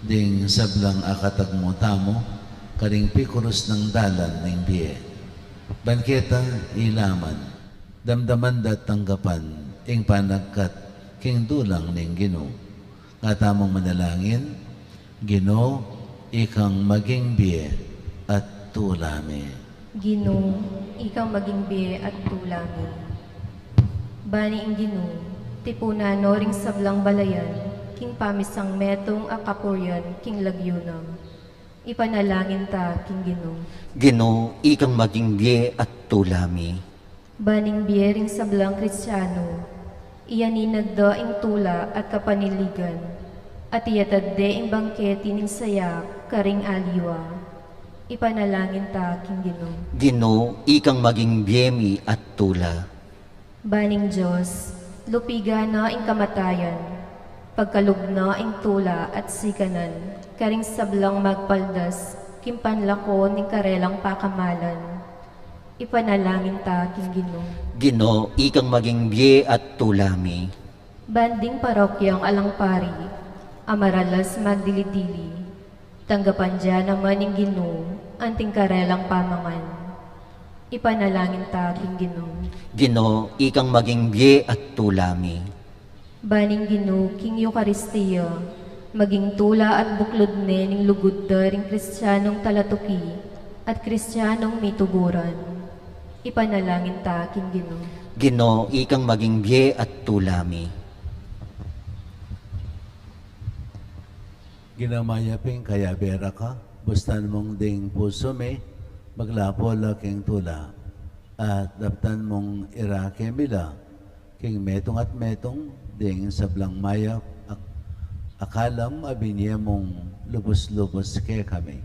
ding sablang akatagmu tamu, karing pikurus nang dalan ning bie. Ban keta ilaman, damdaman da't tanggapan, ing panagkat king dulang ning Ginu. Nga tamung manalangin, Ginu, ikang maging bie at tula mi. Ginu, ikang maging bie at tula mi. Bani ing Ginu, tipunan no ring sablang balayan, king pamisang metung a kapurian, king lagyu na. Ipanalangin ta king Ginu. Ginu, ikang maging bie at tula mi. Baning bie ring sablang Kristiano, iyaninag da ing tula at kapaniligan, at iyatad de ing bangketi ning saya karing aliwa. Ipanalangin ta king Ginu. Ginu, ikang maging bie mi at tula. Baning Dios, lupigan na ing kamatayan, pagkalub na ing tula at sikanan, karing sablang magpaldas, king panlako ning karelang pakamalan. Ipanalangin ta king Ginu. Ginu, ikang maging bie at tula mi. Ban ding parokyang alang pari, a maralas magdili-dili, tanggapan da naman ning Ginu, anting karelang pamangan. Ipanalangin ta king Ginu. Ginu, ikang maging bie at tula mi. Baning Ginu, king Eukaristia, maging tula at buklud ne ning lugud da ring Kristianong talatuki at Kristianong mituburan. Ipanalangin ta king Ginu. Ginu, ikang maging bie at tula mi. Ginu, mayap ing kayabe ra ka, bustan mung ding pusu mi, maglapo la king tula, at daptan mung irake mi la, king metung at metung, ding sablang mayap, ak-, a kalam a binie mung lubus-lubus kekami.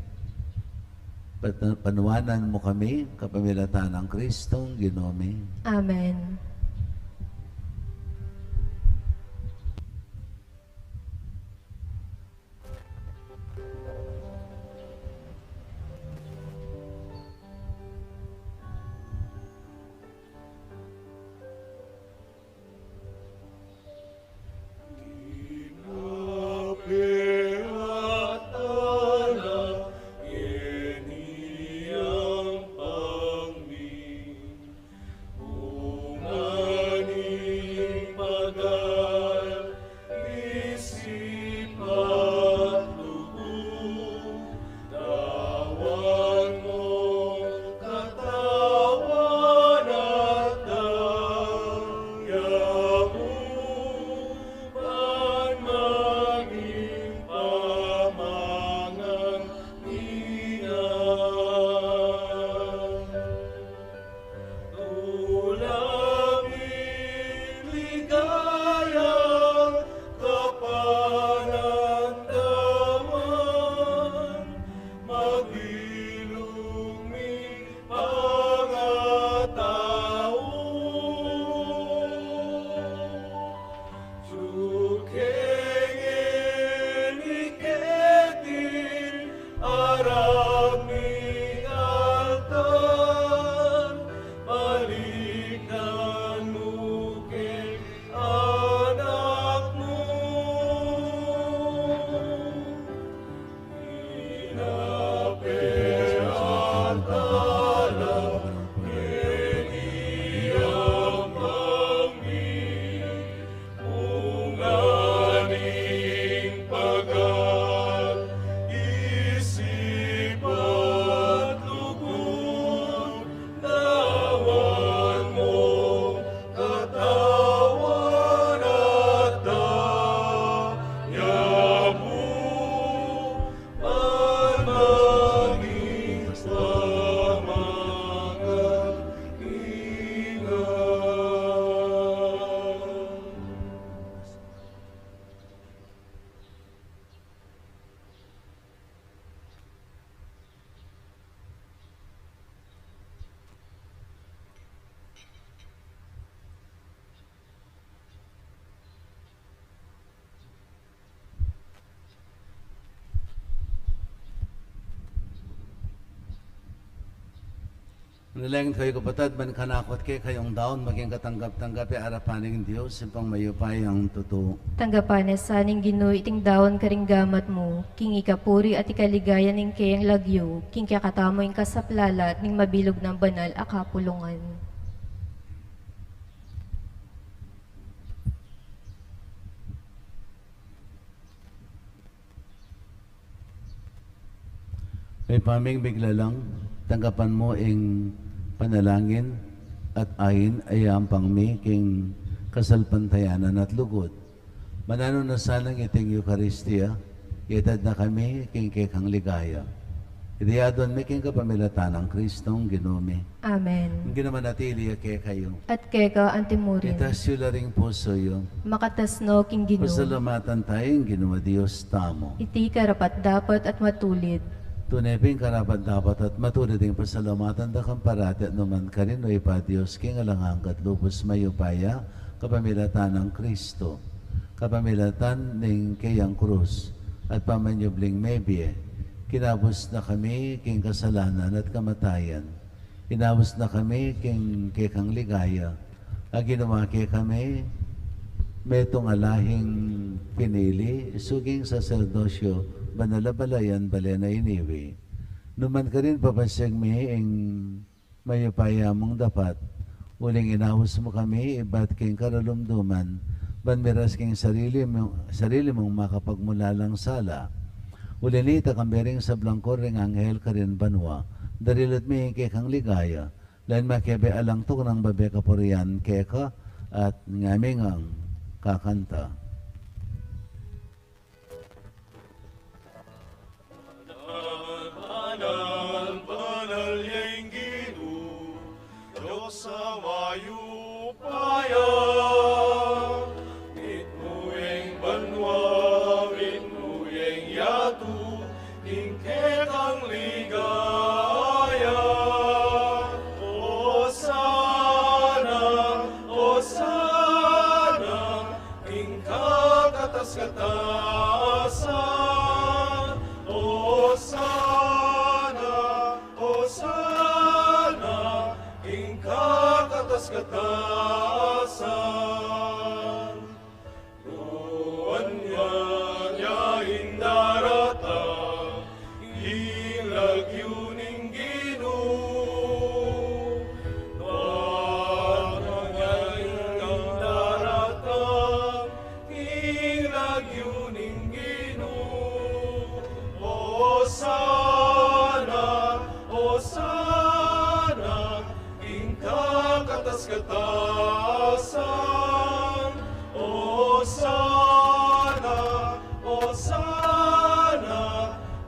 Pat-, panuanan mu kami, kapamilatan nang Kristong Ginu mi. Amen. Manalangin kayu, kapatad, ban kanaku at kekayung daun maging katanggap-tanggap ya arapan ning Dios, Ibpang mayupayang tutu. Tanggapan na sa ning Ginu iting daun karing gamat mu, king ikapuri at ikaligaya ning keyang lagyu, king kekatamu ing kasaplalan ning mabilug nang banal a kapulungan. Ibpa ming miglalang, tanggapan mu ing panalangin at ain a yampang mi king kasalpantayanan at lugud. Mananu na sanang iting Eukaristia, itad na kami king kekang ligaya. Iti aduan mi king kapamilatan nang Kristong Ginu mi. Amen. Ing Ginu manatili ya kekayu. At keka antimurin. Itas yu la ring pusu yu. Makatas no king Ginu. Pasalamatan taya ing Ginu a Dios tamu. Iti karapat-dapat at matulid. Tune pin karapat-dapat at matulid ing pasalamatan da kang parati at numan karin, o Ibpa, Dios king alang angga at lubus mayupaya, kapamilatan nang Kristo, kapamilatan ning keyang krus at pamanyubling mebie, kinabus na kami king kasalanan at kamatayan. Inabus na kami king kekang ligaya, a ginawa kekami metung a lahing pinili, suking saserdosyo, banal a balayan, bale na iniwi. Numan karin papasiag mi ing mayupaya mung dapat, uling inabus mu kami ibat king karalumduman, ban miras king sarili mu, sarili mung makapagmulalang sala. Uli nita, kambe ring sablang kor ring anghel karin banua, darilat mi ing kekang ligaya, lain makebe alang tuknang babie kapurian keka at ngamingang kakanta. Banal, banal, banal ya ing Ginu, Dios a mayupaya. Mitmu ya ing banua, mitmu ya ing yatu, ing kekang ligaya. Osana, Osana, ing kakatas-katasan. Osana, Osana, ing kakatas-katasan. Nuan ya ing daratang king lagyu ning Ginu. Nuan ya ing daratang king lagyu ning Ginu. Osana, Osana, ing kakatas-katasan. Osana, Osana,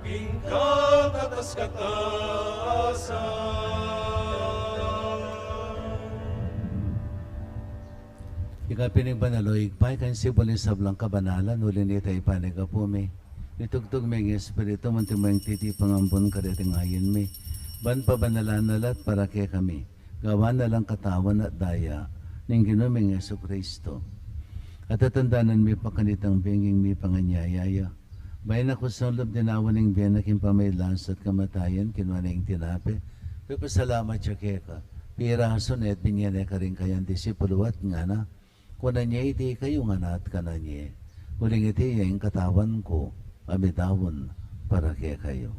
ing kakatas-katasan. Ika pin ing banal, o Ibpa, ika ing sibul ning sablang kabanalan, uli nita ipanyawad mi. Itugtug me ing Espiritu mu, antimo ing titipu nang bun kareting ain mi, ban pabanalan na la at para kekami gawan na lang katawan at daya ning Ginu ming Jesucristo. At tatandanan mi pa kanitang benging mipanganyaya ya, bayu na kusang lub dinawa ning bie na king pamagkasakit at kamatayan, kinua ne ing tinape, pepasalamat ya keka, pirasu ne at binie ne karing kayang disipulu at ngana: Kunan ye iti kayu ngan at kanan ye, uling iti ya ing katawan ku a midaun para kekayu.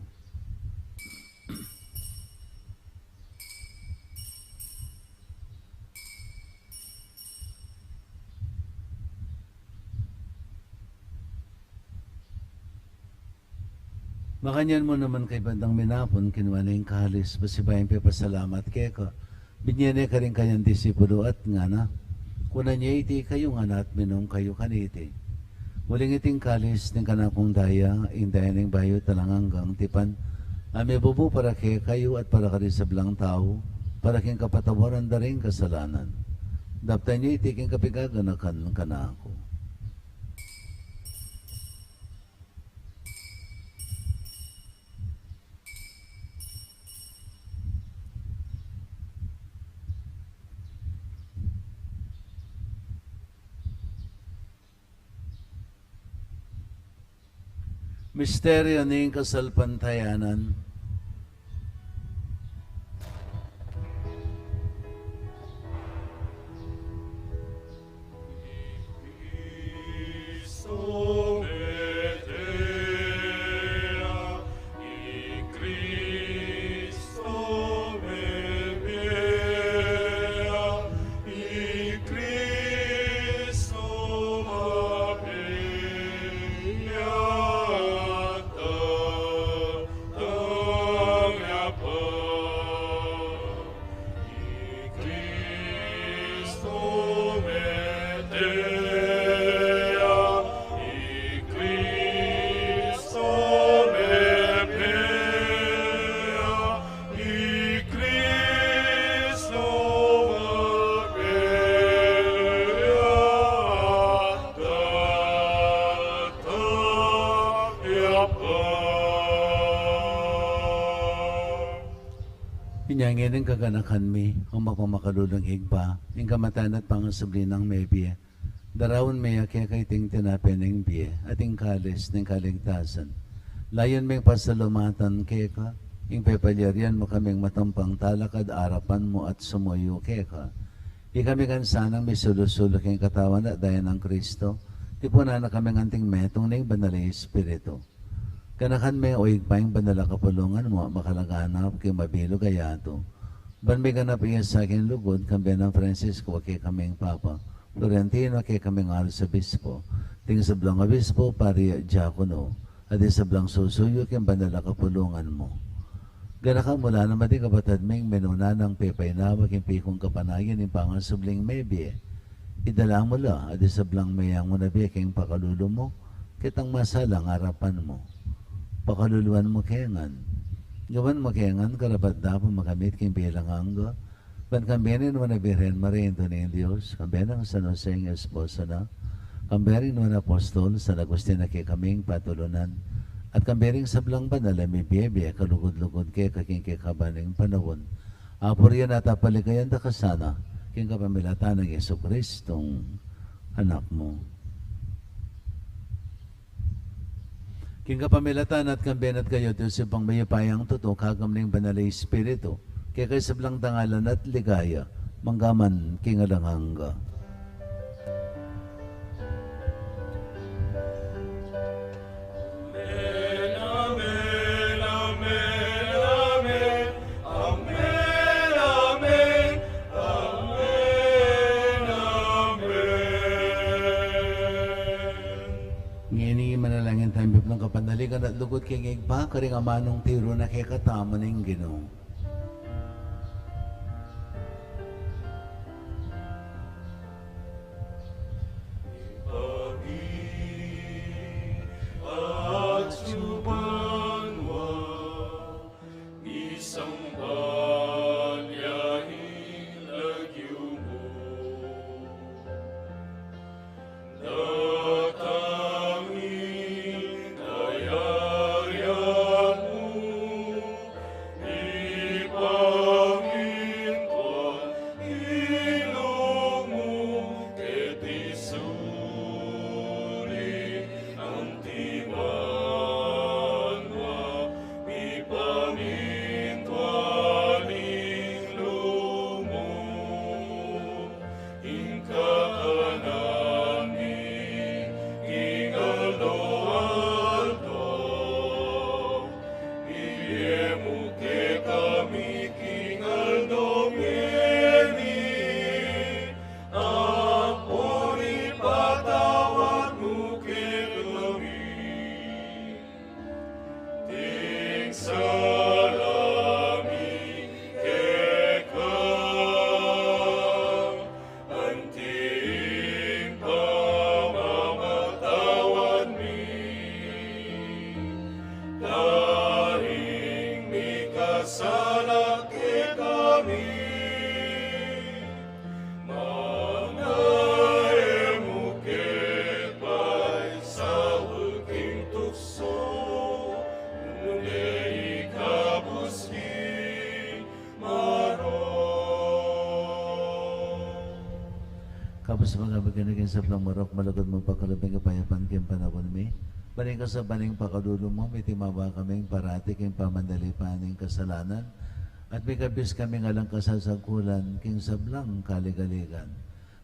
Makanyan mu naman, kaybat nang minapun, kinua ne ing kalis, pasibayu yang pepasalamat keka, binie ne karing kayang disipulu at ngana: Kunan ye iti kayu ngan at minum kayu kaniti, uling iti ing kalis ning kanakung daya, ing daya ning bayu at alang anggang tipan, a mibubu para kekayu at para karing sablang tau, para king kapatawaran da ring kasalanan. Daptan ye iti king kapaganakan kanaku. Misteryu ning kasalpantayanan. Inya ngeni kaganakan mi, o mapamakalulung Ibpa, ing kamatayan at pangasubli nang mebie, daraun mi ya keka iting tinape ning bie, at ing kalis ning kaligtasan. Layun ming pasalamatan keka, ing pepalyarian mu kaming matampang talakad arapan mu at sumuyu keka. Ikami ngan sanang misulu-sulu king katawan at daya nang Kristo, tipunan na kaming anting metung ning Banal a Espiritu. Ganakan me, o Ibpa, ing banal a kapulungan mu, makalaganap king mabilug a yatu. Ban miganap ya sa king lugud, kambe nang Francisco, a kekaming Papa, Florentino, a kekaming Arsobispo, ding sablang obispo, pari at diakono, at ding sablang susuyu king banal a kapulungan mu. Ganakan mu la naman ding kapatad ming minuna nang pepainawa king pikung kapanayan ning pangasubling mebie. Idala mu la, at ding sablang meyangu na bie king pakalulu mu, ketang masalang arapan mu. Pakaluluan mu ke ngan. Gawan mu ke ngan karapat-dapat makamit king bie alang angga, ban kambe ning Nuan a Birhen Maria, Indu ning Dios, kambe nang San Jose ing esposo na, kambe ring nuan a apostol, San Agustin a kekaming patulunan, at kambe ring sablang banal a mibie-bie kalugud-lugud keka king kekaban ning panaun. Apurian at apaligayan da ka sana, king kapamilatan nang Jesucristong Anak mu. King kapamilatan na at kambe na at kayu, Dios Ibpang mayupayang tutu, kakambe ning Banal a Espiritu, keka ing sablang dangalan at ligaya, mangga man king alang angga. Amen, amen, amen, amen. Amen, amen, amen, amen. Ngeni manalangin tamu king kapanaligan at lugud king Ibpa, karing amanung tiru na kekatamu ning Ginu. Ibpa mi, atsu ka banua, misamban ya ing lagyu mu. Datang ing kayarian mu, mipamintuan ing lub mu keti sulip anti banua, mipamintuan ing lub mu king kakanan mi king aldo-aldo. Ibie mu kekami king aldo ngeni, ampon ipatawad mu kekami ding sala mi keka, anti ing pamamatawad mi karing mikasala kekami. Manga e mu ke paisaul king tuksu, nune ikabus king marok. Kabus manga bagi na king sablang marok, malugud mung pakalub ing kapayapan king panaun mi. Ban ing kasabian ning pakalulu mu, mitimawa kaming parati king pamanalipan ning kasalanan, at mikabus kaming alang kasasagkulan king sablang kaligaligan.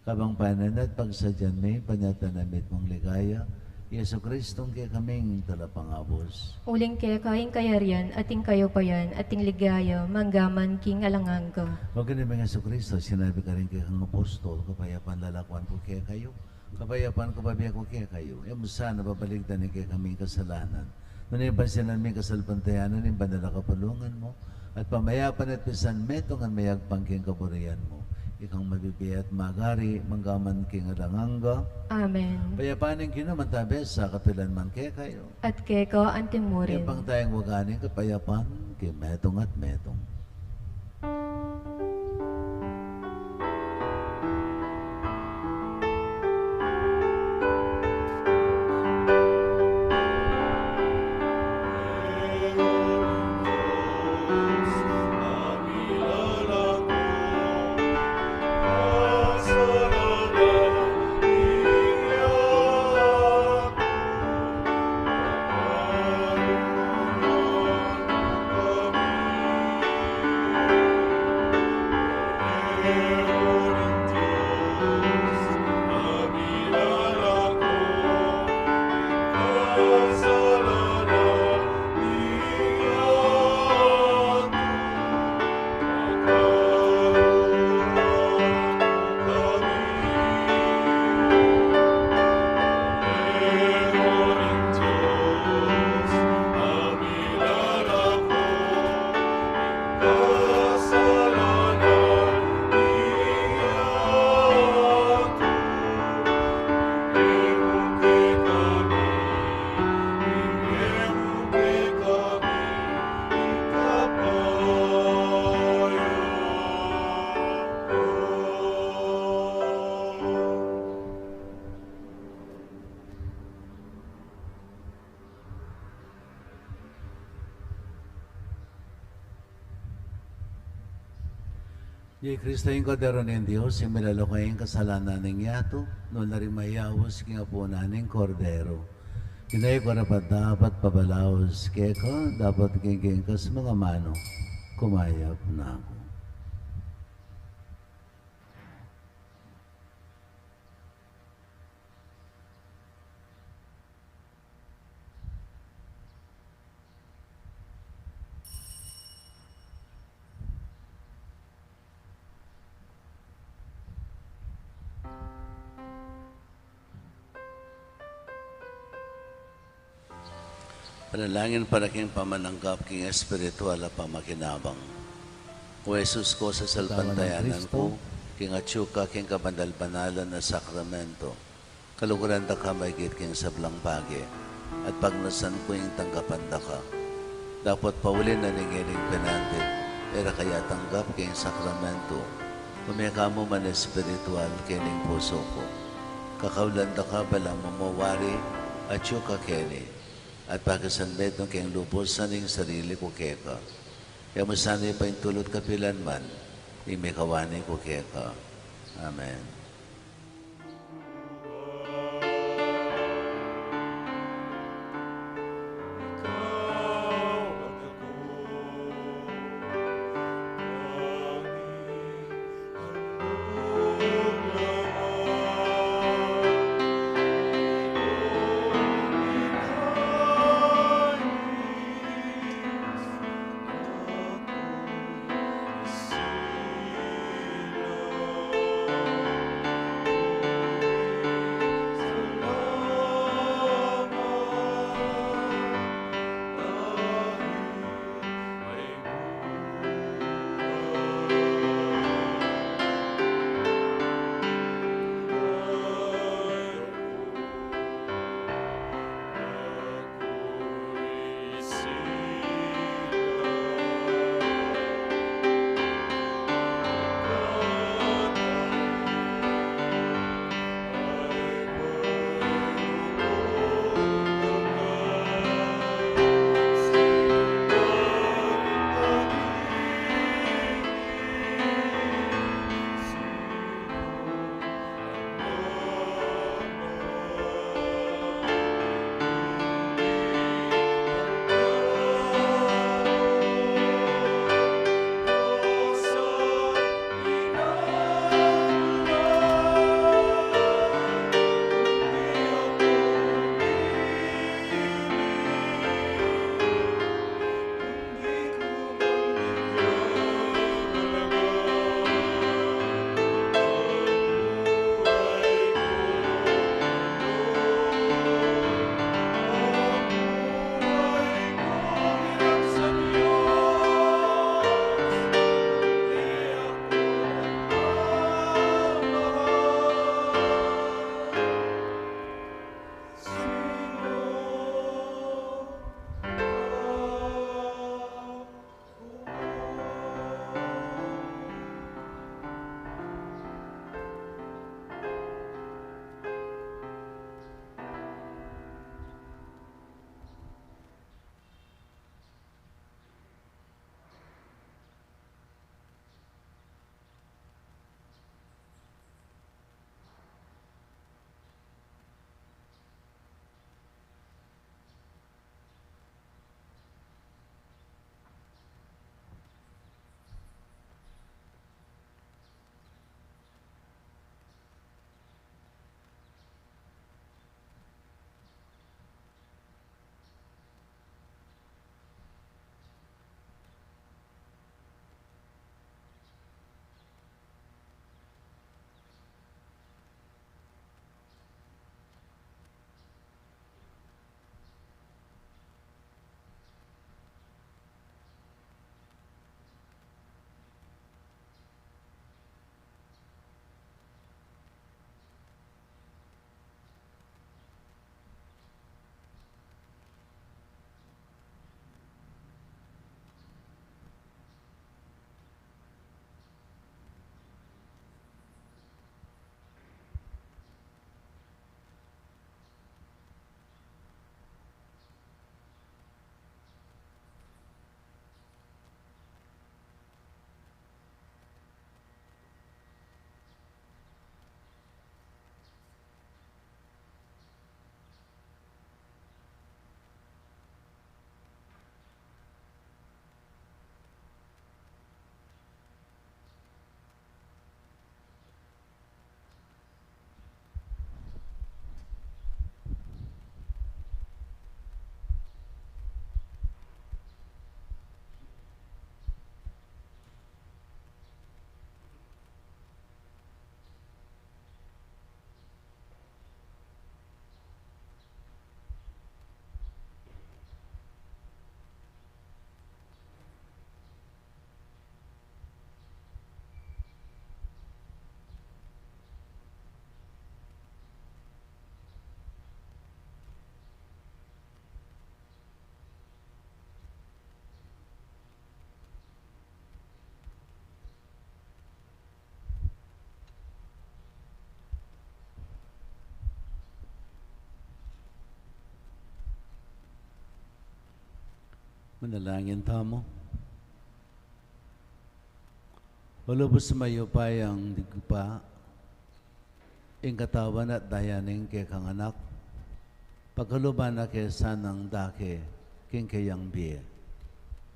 Kabang panenayan at pagsadyan mi, panyatang na mitmung ligaya, Jesucristong kekaming Talapangabus. Uling keka ing kayarian, at ing kayupayan, at ing ligaya, mangga man king alang angga. O Ginu ming Jesucristo, sinabi mu karing kekang apostol, kapayapan lalakwan ku kekayu, kapayapan ku bibie ku kekayu. E mu sana babaligtan ing kekaming kasalanan, nune pansinan mu ing kasalpantayanan ning banal a kapulungan mu, at pamayapan at pisan metungan mayagpang king kaburian mu. Ikang mabibie at magari, mangga man king alang angga. Amen. Kapayapan ning Ginu mantabe sa kapilan man kekayu. At keka anti murin. Ibpa tang wagas ning kapayapan, king metung at metung. Jesu Kristo ing Kordero ning Dios, ing milalako king kasalanan ning yatu, nuan la ring mayaus king apunan ning Kordero. Ginu, e ku karapat-dapat pabalaus keka, dapot king kayang manga manu, kumayap na ku. Panalangin para king pamananggap king espiritual a pamakinabang. O Jesus ku, sasalpantayanan ku king atyu ka king kabanal-banalan a sakramento. Kaluguran da ka maigit king sablang bage, at pagnasan ku ing tanggapan da ka. Dapot pauli na ning ining pinandit, e ra ka ya tanggap king sakramento, ume ka mu man espiritual king pusu ku. Kakaulan da ka balamu mu wari atyu ka keni, at pakisanmetung king lubus ing sarili ku keka. E mu sana paintulut kapilan man ing mikawani ku keka. Amen. Manalangin tamu. O lubus mayupayang Ibpa, ing katawan at daya ning kekang Anak, pagkaluban na ke sanang dake king keyang bie.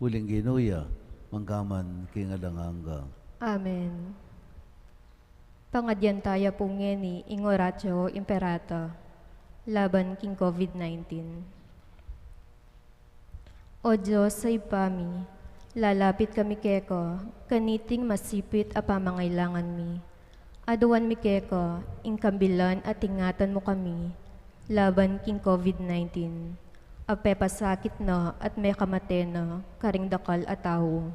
Uling Ginu ya, manggaman king alang angga. Amen. Pangadyan taya pu ngeni ing Oratio Imperata laban king COVID nineteen. O Dios a Ibpa mi, lalapit kami keka kaniting masipit a pamangailangan mi. Aduan mi keka ing kambilan at ingatan mu kami laban king COVID nineteen a pepasakit na at mekamate na karing dakal a tau.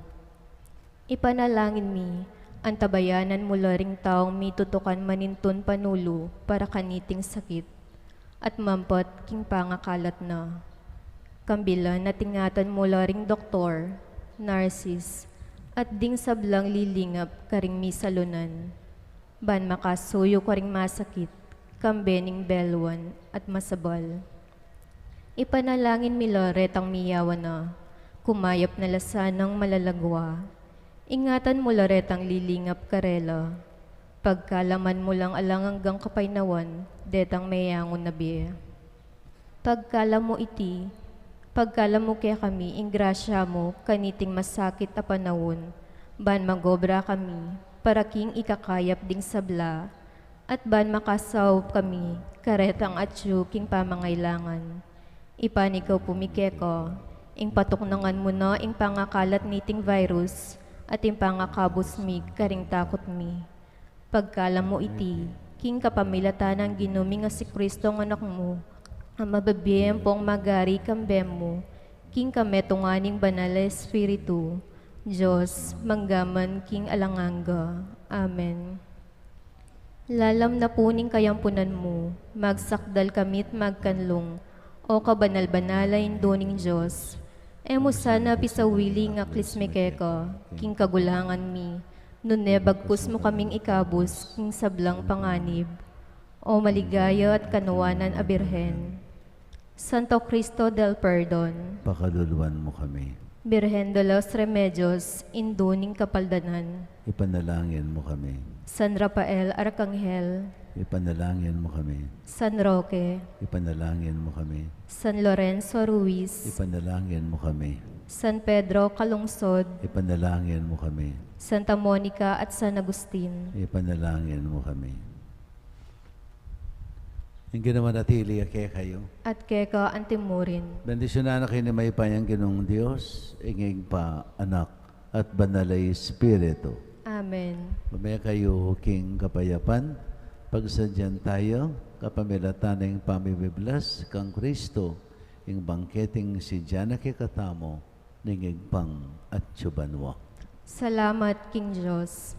Ipanalangin mi, antabayanan mu la ring taung mitutukan manintun panulu para kaniting sakit, at mampat king pangakalat na. Kambilan at ingatan mu la ring doktor, nurses, at ding sablang lilingap karing misalunan, ban makasuyu karing masakit, kambe ning belwan at masabal. Ipanalangin mi la retang miyawan na, kumayap na la sanang malalagwa. Ingatan mu la retang lilingap karela. Pagkaluban mu lang alang anggang kapaynawan detang meyangu na bie. Pagkaluban mu iti, pagkaluban mu kekami ing grasya mu kaniting masakit a panaun, ban magobra kami para king ikakayap ding sabla, at ban makasaup kami karetang atyu king pamangailangan. Ipanikaw pu mi keka ing patuknangan mu na ing pangakalat niting virus at ing pangakabus mi karing takut mi. Pagkaluban mu iti king kapamilatan nang Ginu ming Jesucristo a Anak mu, a mabibie ampong magari kambe mu king kametungan ning Banal a Espiritu, Dios, manggaman king alang angga. Amen. Lalam na pu ning kayampunan mu, magsakdal kami't magkanlung, o kabanal-banal a Indu ning Dios. E mu sana pisawili ing aklis mi keka king kagulangan mi, nune bagkus mu kaming ikabus king sablang panganib, o maligaya at kanuanan a Birhen. Santo Cristo del Perdon, pakaluluan mu kami. Birhen de los Remedios, Indu ning Kapaldanan, ipanalangin mu kami. San Rafael Arkanghel, ipanalangin mu kami. San Roque, ipanalangin mu kami. San Lorenzo Ruiz, ipanalangin mu kami. San Pedro Calungsod, ipanalangin mu kami. Santa Monica at San Agustin, ipanalangin mu kami. Ing Ginu manatili ya kekayu. At keka antimurin. Bendisyunan na kayu ning mayupayang Ginung Dios, ing Ibpa, Anak, at Banal a Espiritu. Amen. Mame kayu king kapayapan, pagsadyan tayu, kapamilatan ning pamibiblas kang Kristo, ing bangketing sidya na kekatamu, ning Ibpang atyu banua. Salamat king Dios.